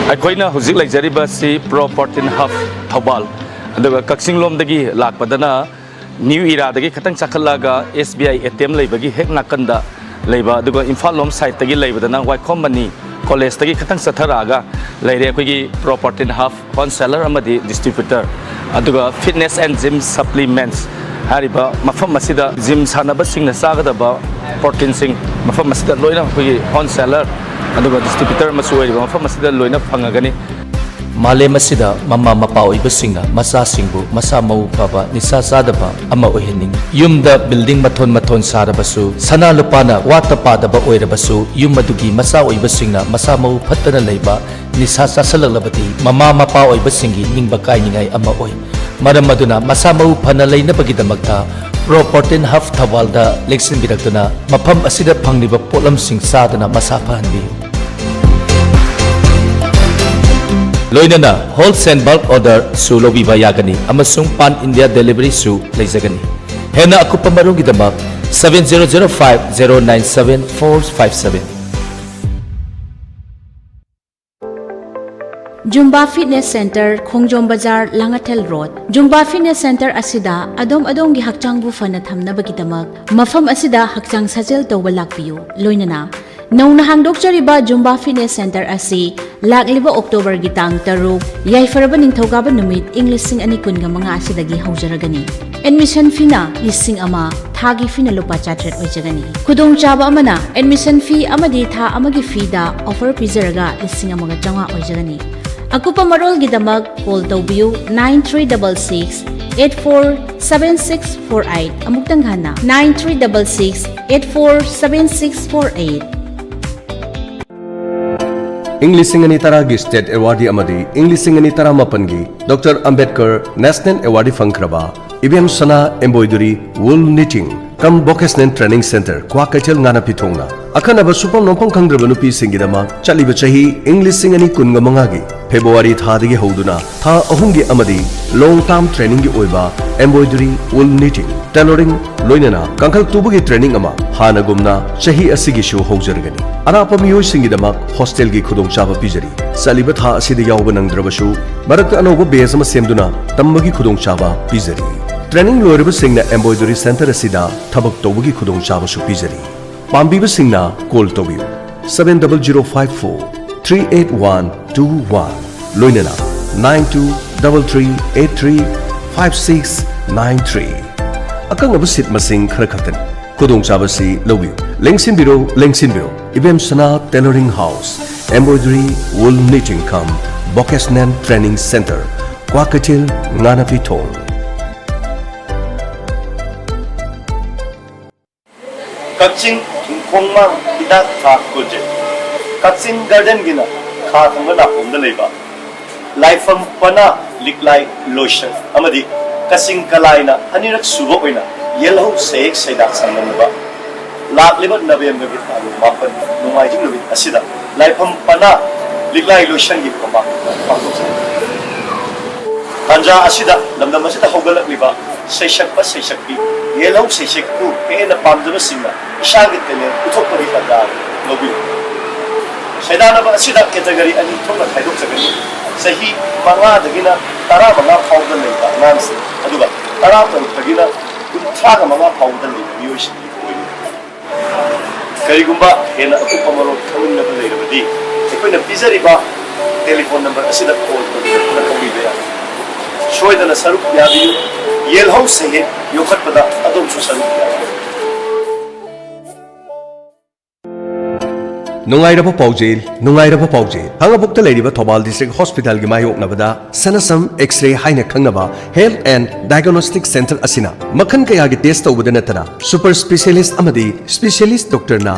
ꯑꯩꯈꯣꯏꯅ ꯍꯧꯖꯤꯛ ꯂꯩꯖꯔꯤꯕ ꯑꯁꯤ ꯄ꯭ꯔꯣ ꯄꯣꯔꯇꯤꯟ ꯍꯕ ꯊꯧꯕꯥꯜ, ꯑꯗꯨꯒ ꯀꯛꯆꯤꯡ ꯂꯣꯝꯗꯒꯤ ꯂꯥꯛꯄꯗꯅ ꯅ꯭ꯌꯨ ꯏꯔꯥꯗꯒꯤ ꯈꯤꯇꯪ ꯆꯥꯈꯠꯂꯛꯑꯒ S B I A T M ꯂꯩꯕꯒꯤ ꯍꯦꯛ ꯅꯥꯀꯟꯗ ꯂꯩꯕ, ꯑꯗꯨꯒ ꯏꯝꯐꯥꯜ ꯂꯣꯝ ꯁꯥꯏꯠꯇꯒꯤ ꯂꯩꯕꯗꯅ ꯋꯥꯏꯈꯣꯝ ꯃꯅꯤ ꯀꯣꯂꯦꯖꯇꯒꯤ ꯈꯤꯇꯪ ꯆꯠꯊꯔꯛꯑꯒ ꯂꯩꯔꯦ ꯑꯩꯈꯣꯏꯒꯤ Pro Protein Hub wholesaler ꯑꯃꯗꯤ distributor, ꯑꯗꯨꯒ Fitness and Gym Supplements ꯍꯥꯏꯔꯤꯕ ꯃꯐꯝ ꯑꯁꯤꯗ ꯖꯤꯝ ꯁꯥꯟꯅꯕꯁꯤꯡꯅ ꯆꯥꯒꯗꯕ ꯄ꯭ꯔꯣꯇꯤꯟꯁꯤꯡ ꯃꯐꯝ ꯑꯁꯤꯗ ꯂꯣꯏꯅ ꯑꯩꯈꯣꯏꯒꯤ wholesaler ꯑꯗꯨꯒ distributor ꯑꯃꯁꯨ ꯑꯣꯏꯔꯤꯕ ꯃꯐꯝ ꯑꯁꯤꯗ ꯂꯣꯏꯅ ꯐꯪꯉꯒꯅꯤ꯫ ꯃꯥꯂꯦꯝ ꯑꯁꯤꯗ ꯃꯃꯥ ꯃꯄꯥ ꯑꯣꯏꯕꯁꯤꯡꯅ ꯃꯆꯥꯁꯤꯡꯕꯨ ꯃꯁꯥ ꯃꯎ ꯐꯕ, ꯅꯤꯁꯥ ꯆꯥꯗꯕ ꯑꯃ ꯑꯣꯏꯍꯟꯅꯤꯡꯏ꯫ ꯌꯨꯝꯗ building ꯃꯊꯣꯟ ꯃꯊꯣꯟ ꯁꯥꯔꯕꯁꯨ, ꯁꯅꯥ ꯂꯨꯄꯥꯅ ꯋꯥꯠꯇ ꯄꯥꯗꯕ ꯑꯣꯏꯔꯕꯁꯨ, ꯌꯨꯝ ꯑꯗꯨꯒꯤ ꯃꯆꯥ ꯑꯣꯏꯕꯁꯤꯡꯅ ꯃꯁꯥ ꯃꯎ ꯐꯠꯇꯅ ꯂꯩꯕ, ꯅꯤꯁꯥ ꯆꯥꯁꯤꯜꯂꯛꯂꯕꯗꯤ ꯃꯃꯥ ꯃꯄꯥ ꯑꯣꯏꯕꯁꯤꯡꯒꯤ ꯅꯤꯡꯕ ꯀꯥꯏꯅꯤꯡꯉꯥꯏ ꯑꯃ ꯑꯣꯏ꯫ ꯃꯔꯝ ꯑꯗꯨꯅ ꯃꯁꯥ ꯃꯎ ꯐꯅ ꯂꯩꯅꯕꯒꯤꯗꯃꯛꯇ Pro Protein Hub ꯊꯧꯕꯥꯜꯗ ꯂꯦꯡꯁꯤꯟꯕꯤꯔꯛꯇꯨꯅ ꯃꯐꯝ ꯑꯁꯤꯗ ꯐꯪꯂꯤꯕ ꯄꯣꯠꯂꯝꯁꯤꯡ ꯆꯥꯗꯨꯅ ꯃꯁꯥ ꯐꯍꯟꯕꯤꯌꯨ꯫ ꯂꯣꯏꯅꯅ wholesale bulk order ꯁꯨ ꯂꯧꯕꯤꯕ ꯌꯥꯒꯅꯤ ꯑꯃꯁꯨꯡ Pan India delivery ꯁꯨ ꯂꯩꯖꯒꯅꯤ꯫ ꯍꯦꯟꯅ ꯑꯀꯨꯞꯄ ꯃꯔꯣꯜꯒꯤꯗꯃꯛ seven zero zero five zero nine seven four five seven꯫ Zumba Fitness Center, ꯈꯣꯡꯖꯣꯝ ꯕꯖꯥꯔ, Langathel road. Zumba Fitness Center ꯑꯁꯤꯗ ꯑꯗꯣꯝ ꯑꯗꯣꯝꯒꯤ ꯍꯛꯆꯥꯡꯕꯨ ꯐꯅ ꯊꯝꯅꯕꯒꯤꯗꯃꯛ ꯃꯐꯝ ꯑꯁꯤꯗ ꯍꯛꯆꯥꯡ ꯁꯥꯖꯦꯜ ꯇꯧꯕ ꯂꯥꯛꯄꯤꯌꯨ꯫ ꯂꯣꯏꯅꯅ ꯅꯧꯅ ꯍꯥꯡꯗꯣꯛꯆꯔꯤꯕ Zumba Fitness Center ꯑꯁꯤ ꯂꯥꯛꯂꯤꯕ October ꯒꯤ ꯇꯥꯡ ꯇꯔꯨꯛ, ꯌꯥꯏꯐꯔꯕ ꯅꯤꯡꯊꯧꯀꯥꯕ ꯅꯨꯃꯤꯠ ꯏꯪ ꯂꯤꯁꯤꯡ ꯑꯅꯤ ꯀꯨꯟꯒ ꯃꯉꯥ ꯑꯁꯤꯗꯒꯤ ꯍꯧꯖꯔꯒꯅꯤ꯫ Admission fee ꯅ ꯂꯤꯁꯤꯡ ꯑꯃ, ꯊꯥꯒꯤ fee ꯅ ꯂꯨꯄꯥ ꯆꯥꯇ꯭ꯔꯦꯠ ꯑꯣꯏꯖꯒꯅꯤ꯫ ꯈꯨꯗꯣꯡꯆꯥꯕ ꯑꯃꯅ, admission fee ꯑꯃꯗꯤ ꯊꯥ ꯑꯃꯒꯤ fee ꯗ offer ꯄꯤꯖꯔꯒ ꯂꯤꯁꯤꯡ ꯑꯃꯒ ꯆꯥꯝꯃꯉꯥ ꯑꯣꯏꯖꯒꯅꯤ꯫ ꯑꯀꯨꯞꯄ ꯃꯔꯣꯜꯒꯤꯗꯃꯛ call ꯇꯧꯕꯤꯌꯨ, nine three double six eight four seven six four eight꯫ ꯑꯃꯨꯛꯇꯪ ꯍꯟꯅ, nine three double six eight four seven six four eight꯫ ꯏꯪ ꯂꯤꯁꯤꯡ ꯑꯅꯤ ꯇꯔꯥꯒꯤ State Awardee ꯑꯃꯗꯤ ꯏꯪ ꯂꯤꯁꯤꯡ ꯑꯅꯤ ꯇꯔꯥꯃꯥꯄꯟꯒꯤ Doctor Ambedkar National Awardee ꯐꯪꯈ꯭ꯔꯕ ꯏꯕꯦꯝ ꯁꯅꯥ Embroidery Wool Knitting cum Vocational Training Center, Kwakeithel, ꯉꯥꯅ ꯄꯤꯊꯣꯡꯅ ꯑꯈꯟꯅꯕ ꯁꯨꯐꯝ ꯅꯣꯝꯐꯝ ꯈꯪꯗ꯭ꯔꯕ ꯅꯨꯄꯤꯁꯤꯡꯒꯤꯗꯃꯛ ꯆꯠꯂꯤꯕ ꯆꯍꯤ ꯏꯪ ꯂꯤꯁꯤꯡ ꯑꯅꯤ ꯀꯨꯟꯒ ꯃꯉꯥꯒꯤ February ꯊꯥꯗꯒꯤ ꯍꯧꯗꯨꯅ ꯊꯥ ꯑꯍꯨꯝꯒꯤ ꯑꯃꯗꯤ long term training ꯒꯤ ꯑꯣꯏꯕ embroidery, wool knitting, tailoring, ꯂꯣꯏꯅꯅ ꯀꯥꯡꯈꯜ ꯇꯨꯕꯒꯤ training ꯑꯃ ꯍꯥꯟꯅꯒꯨꯝꯅ ꯆꯍꯤ ꯑꯁꯤꯒꯤꯁꯨ ꯍꯧꯖꯔꯒꯅꯤ꯫ ꯑꯔꯥꯞꯄ ꯃꯤꯑꯣꯏꯁꯤꯡꯒꯤꯗꯃꯛ hostel ꯒꯤ ꯈꯨꯗꯣꯡꯆꯥꯕ ꯄꯤꯖꯔꯤ꯫ ꯆꯠꯂꯤꯕ ꯊꯥ ꯑꯁꯤꯗ ꯌꯥꯎꯕ ꯅꯪꯗ꯭ꯔꯕꯁꯨ, ꯃꯔꯛꯇ ꯑꯅꯧꯕ batch ꯑꯃ ꯁꯦꯝꯗꯨꯅ ꯇꯝꯕꯒꯤ ꯈꯨꯗꯣꯡꯆꯥꯕ ꯄꯤꯖꯔꯤ꯫ Training ꯂꯣꯏꯔꯕꯁꯤꯡꯅ Embroidery Center ꯑꯁꯤꯗ ꯊꯕꯛ ꯇꯧꯕꯒꯤ ꯈꯨꯗꯣꯡꯆꯥꯕꯁꯨ ꯄꯤꯖꯔꯤ꯫ ꯄꯥꯝꯕꯤꯕꯁꯤꯡꯅ call ꯇꯧꯕꯤꯌꯨ, seven double zero five four three eight one two one, ꯂꯣꯏꯅꯅ nine two double three eight three five six nine three꯫ ꯑꯀꯛꯅꯕ ꯁꯤꯠ ꯃꯁꯤꯡ ꯈꯔ ꯈꯛꯇꯅꯤ꯫ ꯈꯨꯗꯣꯡꯆꯥꯕꯁꯤ ꯂꯧꯕꯤꯌꯨ꯫ ꯂꯦꯡꯁꯤꯟꯕꯤꯔꯣ, ꯂꯦꯡꯁꯤꯟꯕꯤꯔꯣ꯫ ꯏꯕꯦꯝꯁꯅꯥ Tailoring House, Embroidery, Wool Knitting cum Vocational Training Center, Kwakeithel, ꯉꯥꯅꯐꯤ ꯊꯣꯡ꯫ ꯀꯛꯆꯤꯡ ꯏꯪꯈꯣꯡꯃꯥꯡ ꯍꯤꯗꯥꯛ ꯊꯥ ꯀꯣꯟꯖꯦ꯫ ꯀꯛꯆꯤꯡ ꯒꯥꯔꯗꯦꯟꯒꯤꯅ ꯈꯥ ꯊꯪꯕ ꯅꯥꯄꯣꯝꯗ ꯂꯩꯕ ꯂꯥꯏꯐꯝ ꯄꯅꯥ ꯂꯤꯛꯂꯥꯏ ꯂꯣꯏꯁꯪ ꯑꯃꯗꯤ ꯀꯛꯆꯤꯡ ꯀꯂꯥꯏꯅ ꯑꯅꯤꯔꯛ ꯁꯨꯕ ꯑꯣꯏꯅ ꯌꯦꯜꯍꯧ ꯁꯩꯍꯦꯛ ꯁꯩꯗꯥꯛ ꯁꯪꯂꯝꯂꯕ ꯂꯥꯛꯂꯤꯕ ꯅꯕꯦꯝꯕꯔꯒꯤ ꯇꯥꯡ ꯃꯥꯄꯟ, ꯅꯣꯡꯃꯥꯏꯖꯤꯡ ꯅꯨꯃꯤꯠ ꯑꯁꯤꯗ ꯂꯥꯏꯐꯝ ꯄꯅꯥ ꯂꯤꯛꯂꯥꯏ ꯂꯣꯏꯁꯪꯒꯤ ꯃꯃꯥꯡꯗ ꯄꯥꯡꯊꯣꯛꯆꯒꯅꯤ꯫ ꯇꯥꯟꯖꯥ ꯑꯁꯤꯗ ꯂꯝꯗꯝ ꯑꯁꯤꯗ ꯍꯧꯒꯠꯂꯛꯂꯤꯕ ꯁꯩꯁꯛꯄ ꯁꯩꯁꯛꯄꯤ, ꯌꯦꯜꯍꯧ ꯁꯩꯁꯛꯄꯨ ꯍꯦꯟꯅ ꯄꯥꯝꯖꯕꯁꯤꯡꯅ ꯏꯁꯥꯒꯤ talent ꯎꯠꯊꯣꯛꯄꯒꯤ ꯇꯥꯟꯖꯥ ꯂꯧꯕꯤꯌꯨ꯫ ꯁꯩꯗꯥꯟꯅꯕ ꯑꯁꯤꯗ category ꯑꯅꯤ ꯊꯣꯛꯅ ꯈꯥꯏꯗꯣꯛꯆꯒꯅꯤ꯫ ꯆꯍꯤ ꯃꯉꯥꯗꯒꯤꯅ ꯇꯔꯥꯃꯉꯥ ꯐꯥꯎꯕꯗ ꯂꯩꯕ ꯑꯉꯥꯡꯁꯤꯡ, ꯑꯗꯨꯒ ꯇꯔꯥꯇꯔꯨꯛꯇꯒꯤꯅ ꯀꯨꯟꯊ꯭ꯔꯥꯒ ꯃꯉꯥ ꯐꯥꯎꯕꯗ ꯂꯩꯕ ꯃꯤꯑꯣꯏꯁꯤꯡꯒꯤ ꯑꯣꯏꯅ꯫ ꯀꯔꯤꯒꯨꯝꯕ ꯍꯦꯟꯅ ꯑꯀꯨꯞꯄ ꯃꯔꯣꯜ ꯈꯪꯅꯤꯡꯂꯕ ꯂꯩꯔꯕꯗꯤ, ꯑꯩꯈꯣꯏꯅ ꯄꯤꯖꯔꯤꯕ telephone number ꯑꯁꯤꯗ call ꯇꯧꯗꯨꯅ ꯈꯪꯕꯤꯕ ꯌꯥꯒꯅꯤ꯫ ꯁꯣꯏꯗꯅ ꯁꯔꯨꯛ ꯌꯥꯕꯤꯌꯨ꯫ ꯌꯦꯜꯍꯧ ꯁꯩꯍꯦꯛ ꯌꯣꯛꯈꯠꯄꯗ ꯑꯗꯣꯝꯁꯨ ꯁꯔꯨꯛ ꯌꯥꯕꯤꯌꯨ꯫ ꯅꯨꯡꯉꯥꯏꯔꯕ ꯄꯥꯎꯖꯦꯜ, ꯅꯨꯡꯉꯥꯏꯔꯕ ꯄꯥꯎꯖꯦꯜ꯫ ꯈꯥꯡꯉꯕꯣꯛꯇ ꯂꯩꯔꯤꯕ ꯊꯧꯕꯥꯜ district hospitalꯒꯤ ꯃꯥꯌꯣꯛꯅꯕꯗ Sanasam X-ray ꯍꯥꯏꯅ ꯈꯪꯅꯕ Health and Diagnostic Center ꯑꯁꯤꯅ ꯃꯈꯜ ꯀꯌꯥꯒꯤ test ꯇꯧꯕꯗ ꯅꯠꯇꯅ super specialist ꯑꯃꯗꯤ specialist doctorꯅ